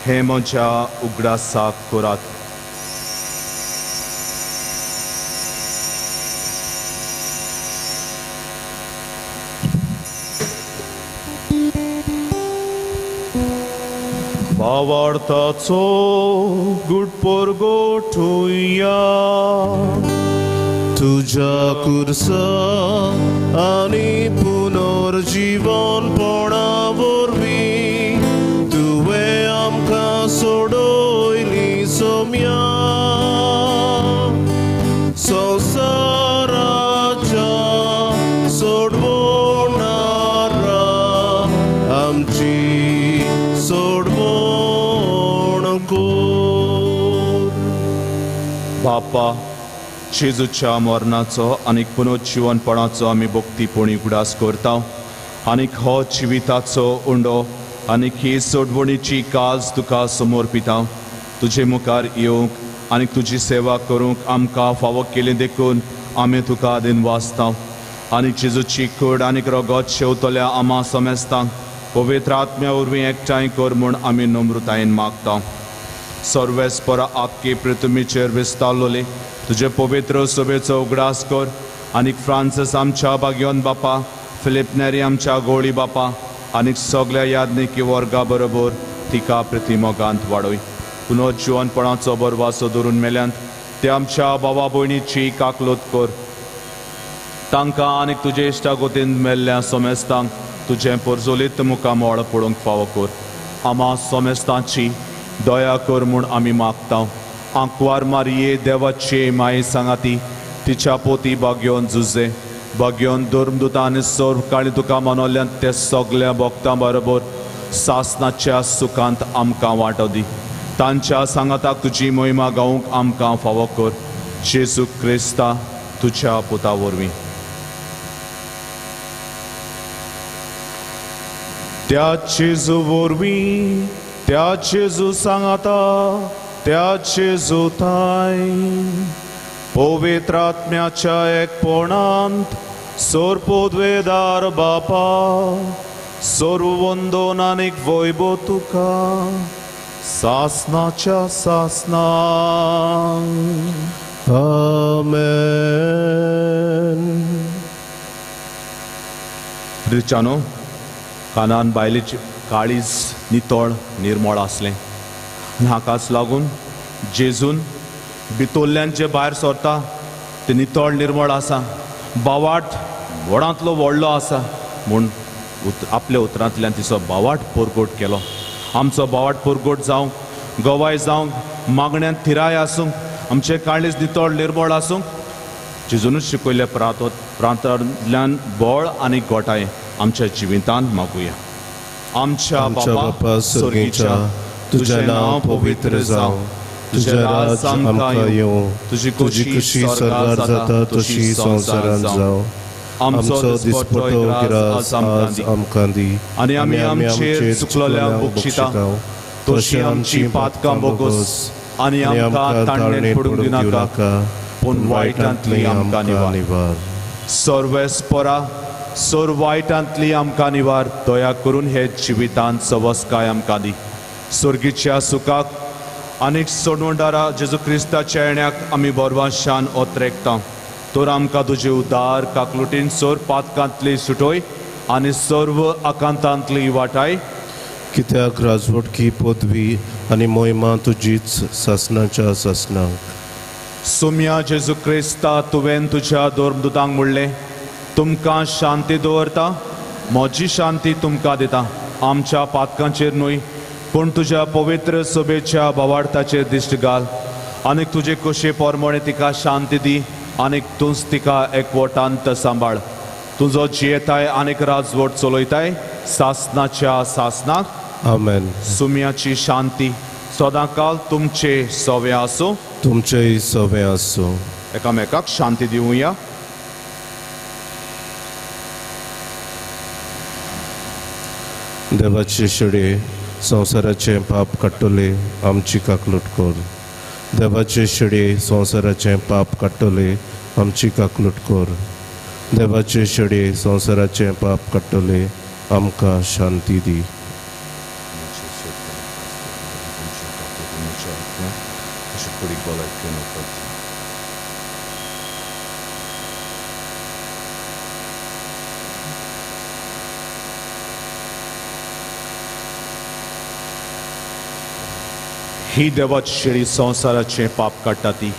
हें म्हज्या उगडासाक करात. भावार्थाचो गुटपोरगोठुया. तुज्या कुर्सा आनी पुनर्जीवनपणा वरवीं तुवें आमकां सोडयली सोम्या, संवसाराच्या सोडवणारा आमची सोडवण कर. बापा, जेजूच्या मरणाचो आनी पुनर्जिवनपणाचो आमी भक्तीपणी उगडास करता आनीक हो जिविताचो उंडो आनीक ही सोडवणीची काज तुका समर्पिता. तुजे मुखार येवंक आनी तुजी सेवा करूंक आमकां फावो केली देखून आमी तुका दिनवासता. आनी जेजूची कूड आनीक रगत शेवतल्या आमा समेस्तांक पवित्र आत्म्या वरवीं एकठांय कर म्हूण आमी नम्रतायेन मागता. सर्वेस्परा आख्खी पृथ्वीचेर विस्तारलोली तुजे पवित्र सभेचो उगडास कर आनीक फ्रांसीस आमच्या बाग्योन बापा, फिलीप नेरी आमच्या गोळी बापा आनीक सगळ्या यादनिकी वर्गा बरोबर तिका प्रतिमोगांत वाडय. पुनर्जिवनपणाचो बरवासो धरून मेल्यांत ते आमच्या बाबा भयणीची काकलोत कर. तांकां आनीक तुजे इश्टागोतीन मेल्ल्या सोमेस्तांक तुजें पोरजोलीत मुखामळ पळोवंक फावो कर. आमा सोमेस्तांची दया कर म्हूण आमी मागता. आंकवार मारये देवाचे माये सांगाती तिच्या पोती बागयोन जुजे बागयोन धर्मदुतां आनी सर्व काळी तुका मनोल्यान ते सगल्या भक्तां बरोबर सासनाच्या सुखांत आमकां वांटो दी. तांच्या सांगाताक तुजी मोहिमा गावंक आमकां फावो कर. जेजू क्रिस्ता तुज्या पुता वरवीं. त्या जेजू वरवीं, त्या जेजू सांगाता, त्या जेजू थांय पवित्र आत्म्याच्या एकपणांत सोरपोदवेदार बापा सर्व वंदन आनीक वैभव तुका सासनाच्या सासना. आमेन. रिचानो कानान बायलेची काळीज नितळ निर्मळ आसलें आनी हाकाच लागून जेजून भितरल्यान जे भायर सरता ते नितळ निर्मळ आसा, बावाट व्हडांतलो व्हडलो आसा म्हूण आपल्या उतरांतल्यान तिचो बावाट परगट केलो. आमचो बावाट परगट जावंक, गवाय जावंक, मागण्यांत थिराय आसूंक, आमचें काळीज नितळ निर्मळ आसूंक जेजूनच शिकयल्ल्या प्रांतांतल्यान बळ आनी गोठाय आमच्या जिवितांत मागुया. आमच्या बापा स्वर्गीच्या, तुझें नांव पवित्र जावं, तुझें राज आमकां येवं, तुजी खुशी स्वर्गार जाता तशी संवसारांत जावं. आमचो दिसपट्टो ग्रास आज आमकां दी आनी आमी आमचेर चुकलेल्यांक बक्षिता तशी आमची पातकां बोगस आनी आमकां ताणें पडूंक दिनाका, पूण वायटांतली आमकां निवार. सर्वेस्परा सर्व वायटांतली आमकां निवार. दया करून हे जिवितांत सवसकाय आमकां दी. स्वर्गीच्या सुखाक आनीक सोडवणदारा जेजू क्रिस्ताच्या येण्याक आमी बोरवाशान ओतरेकता. तर आमकां तुजे उदार काकलुटीन सर्व पातकांतली सुटोय आनी सर्व आकांतांतली वाटाय. कित्याक राजवटकी पदवी आनी मोहिमा तुजीच सासनाच्या सासनाक. सोम्या जेजू क्रिस्ता, तुवें तुज्या धर्मदुतांक म्हणलें, तुमकां शांती दवरता, म्हजी शांती तुमकां दिता. आमच्या पातकांचेर न्हय पूण तुज्या पवित्र सभेच्या भावार्थाचेर दिश्ट घाल आनीक तुजे कशे पोरमोणे तिका शांती दी आनीक तूंच तिका एकवटांत सांबाळ. तुजो जियेताय आनीक राजवट चलयताय सासनाच्या सासनाक. आमेन. सुम्याची शांती सदांकाल तुमचे सवे आसूं, तुमचेय सवे आसूं. एकामेकाक शांती दिवया. देवाचे शेडे संवसाराचें पाप काडटले आमची काकलूट कर. देवाचे शेडे संवसाराचें पाप काडटले आमची काकलूट कर. देवाचे शेडे संवसाराचें पाप काडटले आमकां शांती दी. ही देवाची शेळी संवसाराचें पाप काडटा ती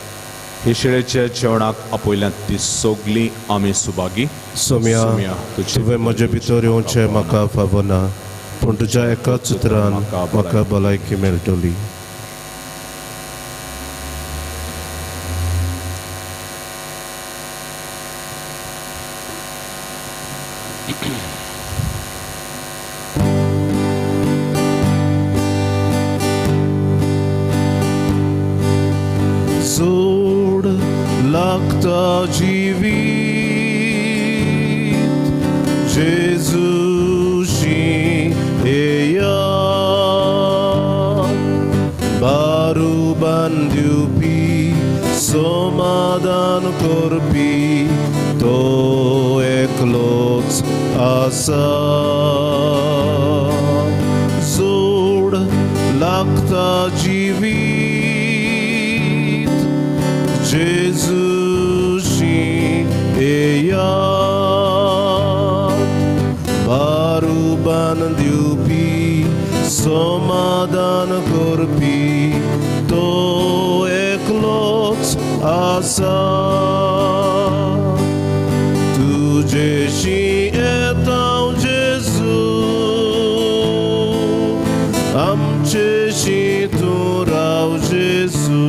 हे शेळेच्या जेवणाक आपयल्यात ती सगळी आमी सुभागी. सोम्या, तुवें म्हजे भितर येवचें म्हाका फावना, पूण तुज्या एकाच उतरान म्हाका भलायकी मेळटली. जोड लागता जिवीत जेजूशी येया, बारू बांदिवपी समाधान करपी तो एकलोच आसा. जोड लागता जिवीत जेजूशी समाधान दिवपी, समाधान करपी तो एकलोच आसा। तुजेशी येता जेजू, आमचेशी तूं राव जेजू।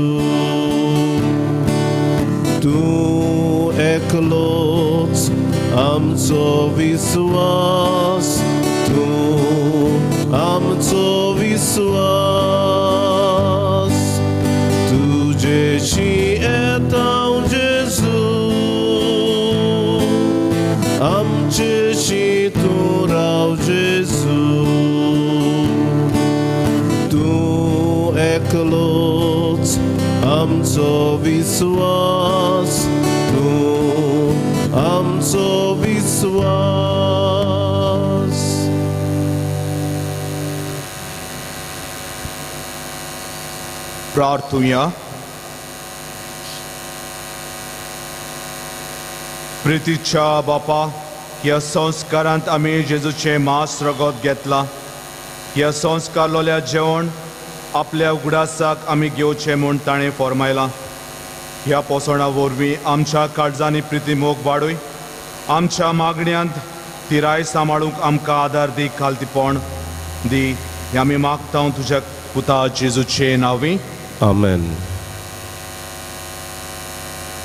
तूं एकलोच आमचो विस्वास, तूं आमचो विस्वास। तुजेशी येता जेजू, आमचेशी तूं राव जेजू। तूं एकलोच आमचो विस्वास, तूं आमचो विस्वास। प्रार्थुया। प्रितीच्या बापा, ह्या संस्कारांत आमी जेजूचें मांस रगत घेतलां। ह्या संस्कारलोल्या जेवण आपल्या उगडासाक आमी घेवचें म्हूण ताणें फॉर्मायलां। ह्या पोसवणा वरवीं आमच्या काळजांनी प्रिती मोग वाडय, आमच्या मागण्यांत तिराय सांबाळूंक आमकां आदार दी, खालतीपण दी। हें आमी मागता तुज्या पुता जेजूचे नांवी, आमेन।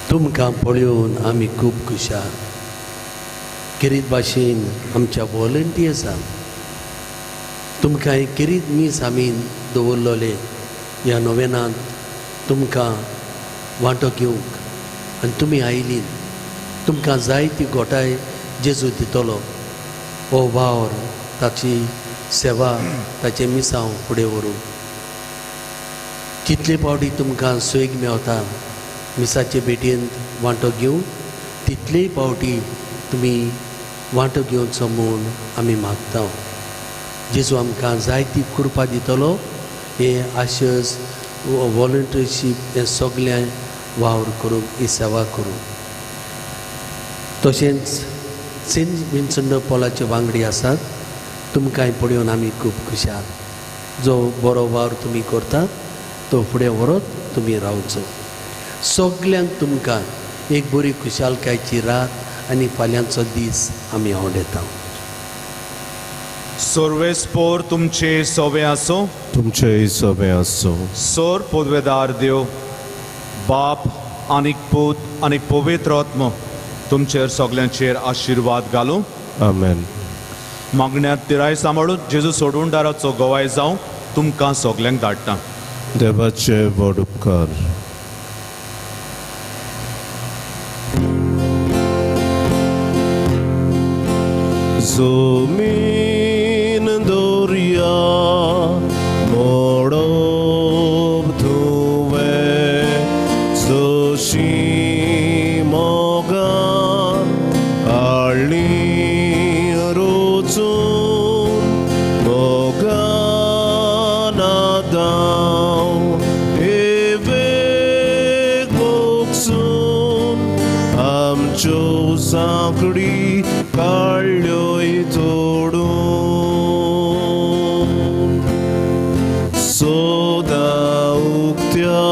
तुमकां पळोवन आमी खूब खुशाल। खेरीत भाशेन आमच्या वॉलंटियर्सांक तुमकां एक खेरीत मीस आमी दवरलोले ह्या नोवेनांत तुमकां वांटो घेवंक आनी तुमी आयलीं, तुमकां जाय ती गोठाय जेजू दितलो। हो वावर, ताची सेवा, ताचें मिसांव फुडें व्हरूंक जितले फावटी तुमकां सोयीक मेवता मिसाचे भेटयेंत वांटो घेवंक, तितलेय फावटी तुमी वांटो घेवचो म्हूण आमी मागता। जेजू आमकां जायती कृपा दितलो। हे आशस वॉलंटियरशीप हें सगळें वावर करूंक, ही सेवा करूंक। तशेंच सेंट विन्संट पोलाचे वांगडी आसात, तुमकांय पळोवन आमी खूब खुशाल। जो बरो वावर तुमी करतात तो फुडें व्हरत तुमी रावचो। सगल्यांक तुमकां एक बरी खुशालकायची रात आनी फाल्यांचो दीस आमी आवडयता। सर्वेस्पोर तुमचे सोबे आसूं, तुमचेय सोबे आसूं। सोर पदवेदार देव बाप आनीक पूत आनी पवित्र आत्मो तुमचेर सगल्यांचेर आशिर्वाद घालूं, आमेन। मागण्यांत तिराय सांबाळून जेजू सोडून दाराचो गवाय जावं तुमकां सगल्यांक धाडटा। देवाचे व्हड उपकार। जमीन दर्या मोडप तुवें जशी मोगान हाडली रोचून, मोगान आदाव एवेक भोगसून आमच्यो सांकडी काडल्योय तोडून। सदां उक्त्या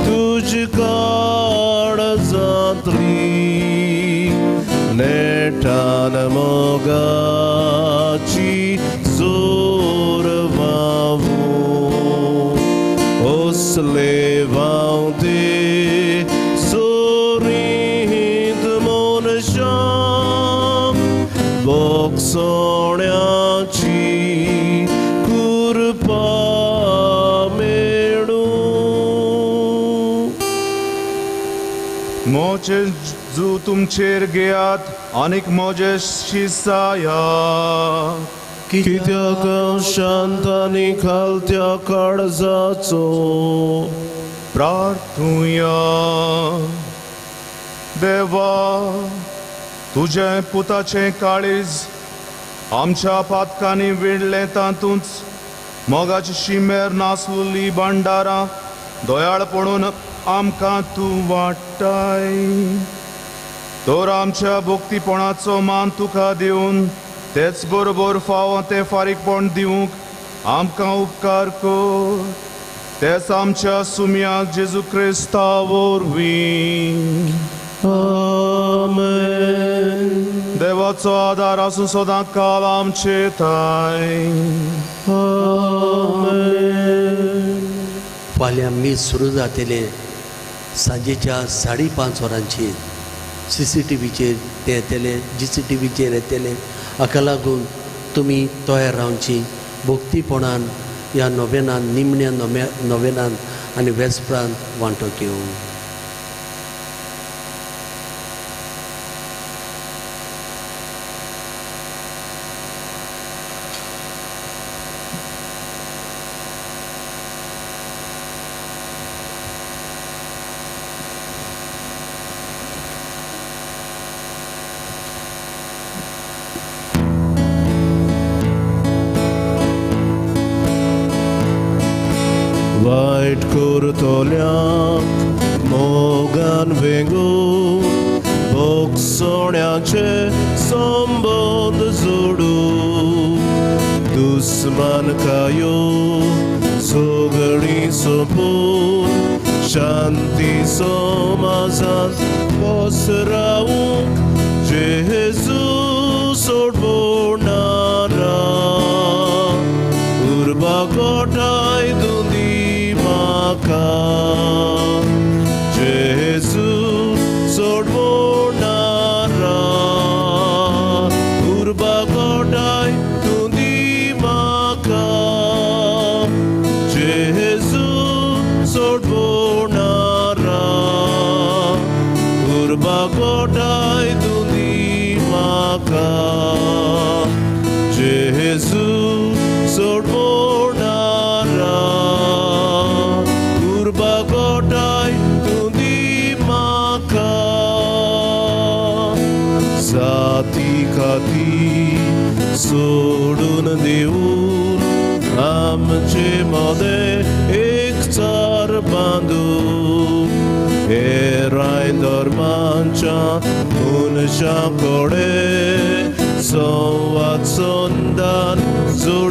तुज्या काळजांतली नेटान मोगाची जोर व्हांवूं, असले व्हांवते सोरींत मनशांक भोगसण्याची कृपा मेळूं। मोजे जू तुमचेर घेयात आनीक म्हजे शिसाया, कित्याक शांत आनी खालत्या काळजाचो। प्रार्थुया। देवा, तुजें पुताचें काळीज आमच्या पातकांनी विणलें, तातूंत मोगाची शिमेर नासलेली भांडारां दयाळपणून आमकां तूं वाडटाय। तर आमच्या भक्तीपणाचो मान तुका दिवन तेच बरोबर फावो तें फारीकपण दिवंक आमकां उपकार कर. तेच आमच्या सुम्या जेजू क्रिस्ता वरवीं. आमेन. देवाचो आदार आसूं सदां काल आमचे थांय. आमेन. फाल्यां मीस सुरू जातलें सांजेच्या 5:30 वरांचेर. CCTVचेर तें येतलें, GCTVचेर येतलें. हाका लागून तुमी तयार रावची भक्तीपणान ह्या नोवेनान, निमण्या नोवेनान आनी वेस्प्रांत वांटो घेवंक. वायट करतल्यांक मोगान वेंगून भोगसण्याचे संबंद जोडून दुस्मानकायो सगळीं सोंपून शांती समाजांत पसरावंक जेजू सोडवणारा उर्बा गोठाय दुंदी म्हाका. जेजू सोडवणारा उर्बा गोठाय दुंदी म्हाका. जेजू सोडवणारा उर्बा गोठाय दुंदी म्हाका. जेजू सोडवणारा उर्बा गोठाय तुंदी म्हाका. जाती खाती सोडून दिवन आमचे मदें एकचार बांदून हेराय धर्मांच्या मनशां कडेन संवाद संदान जोड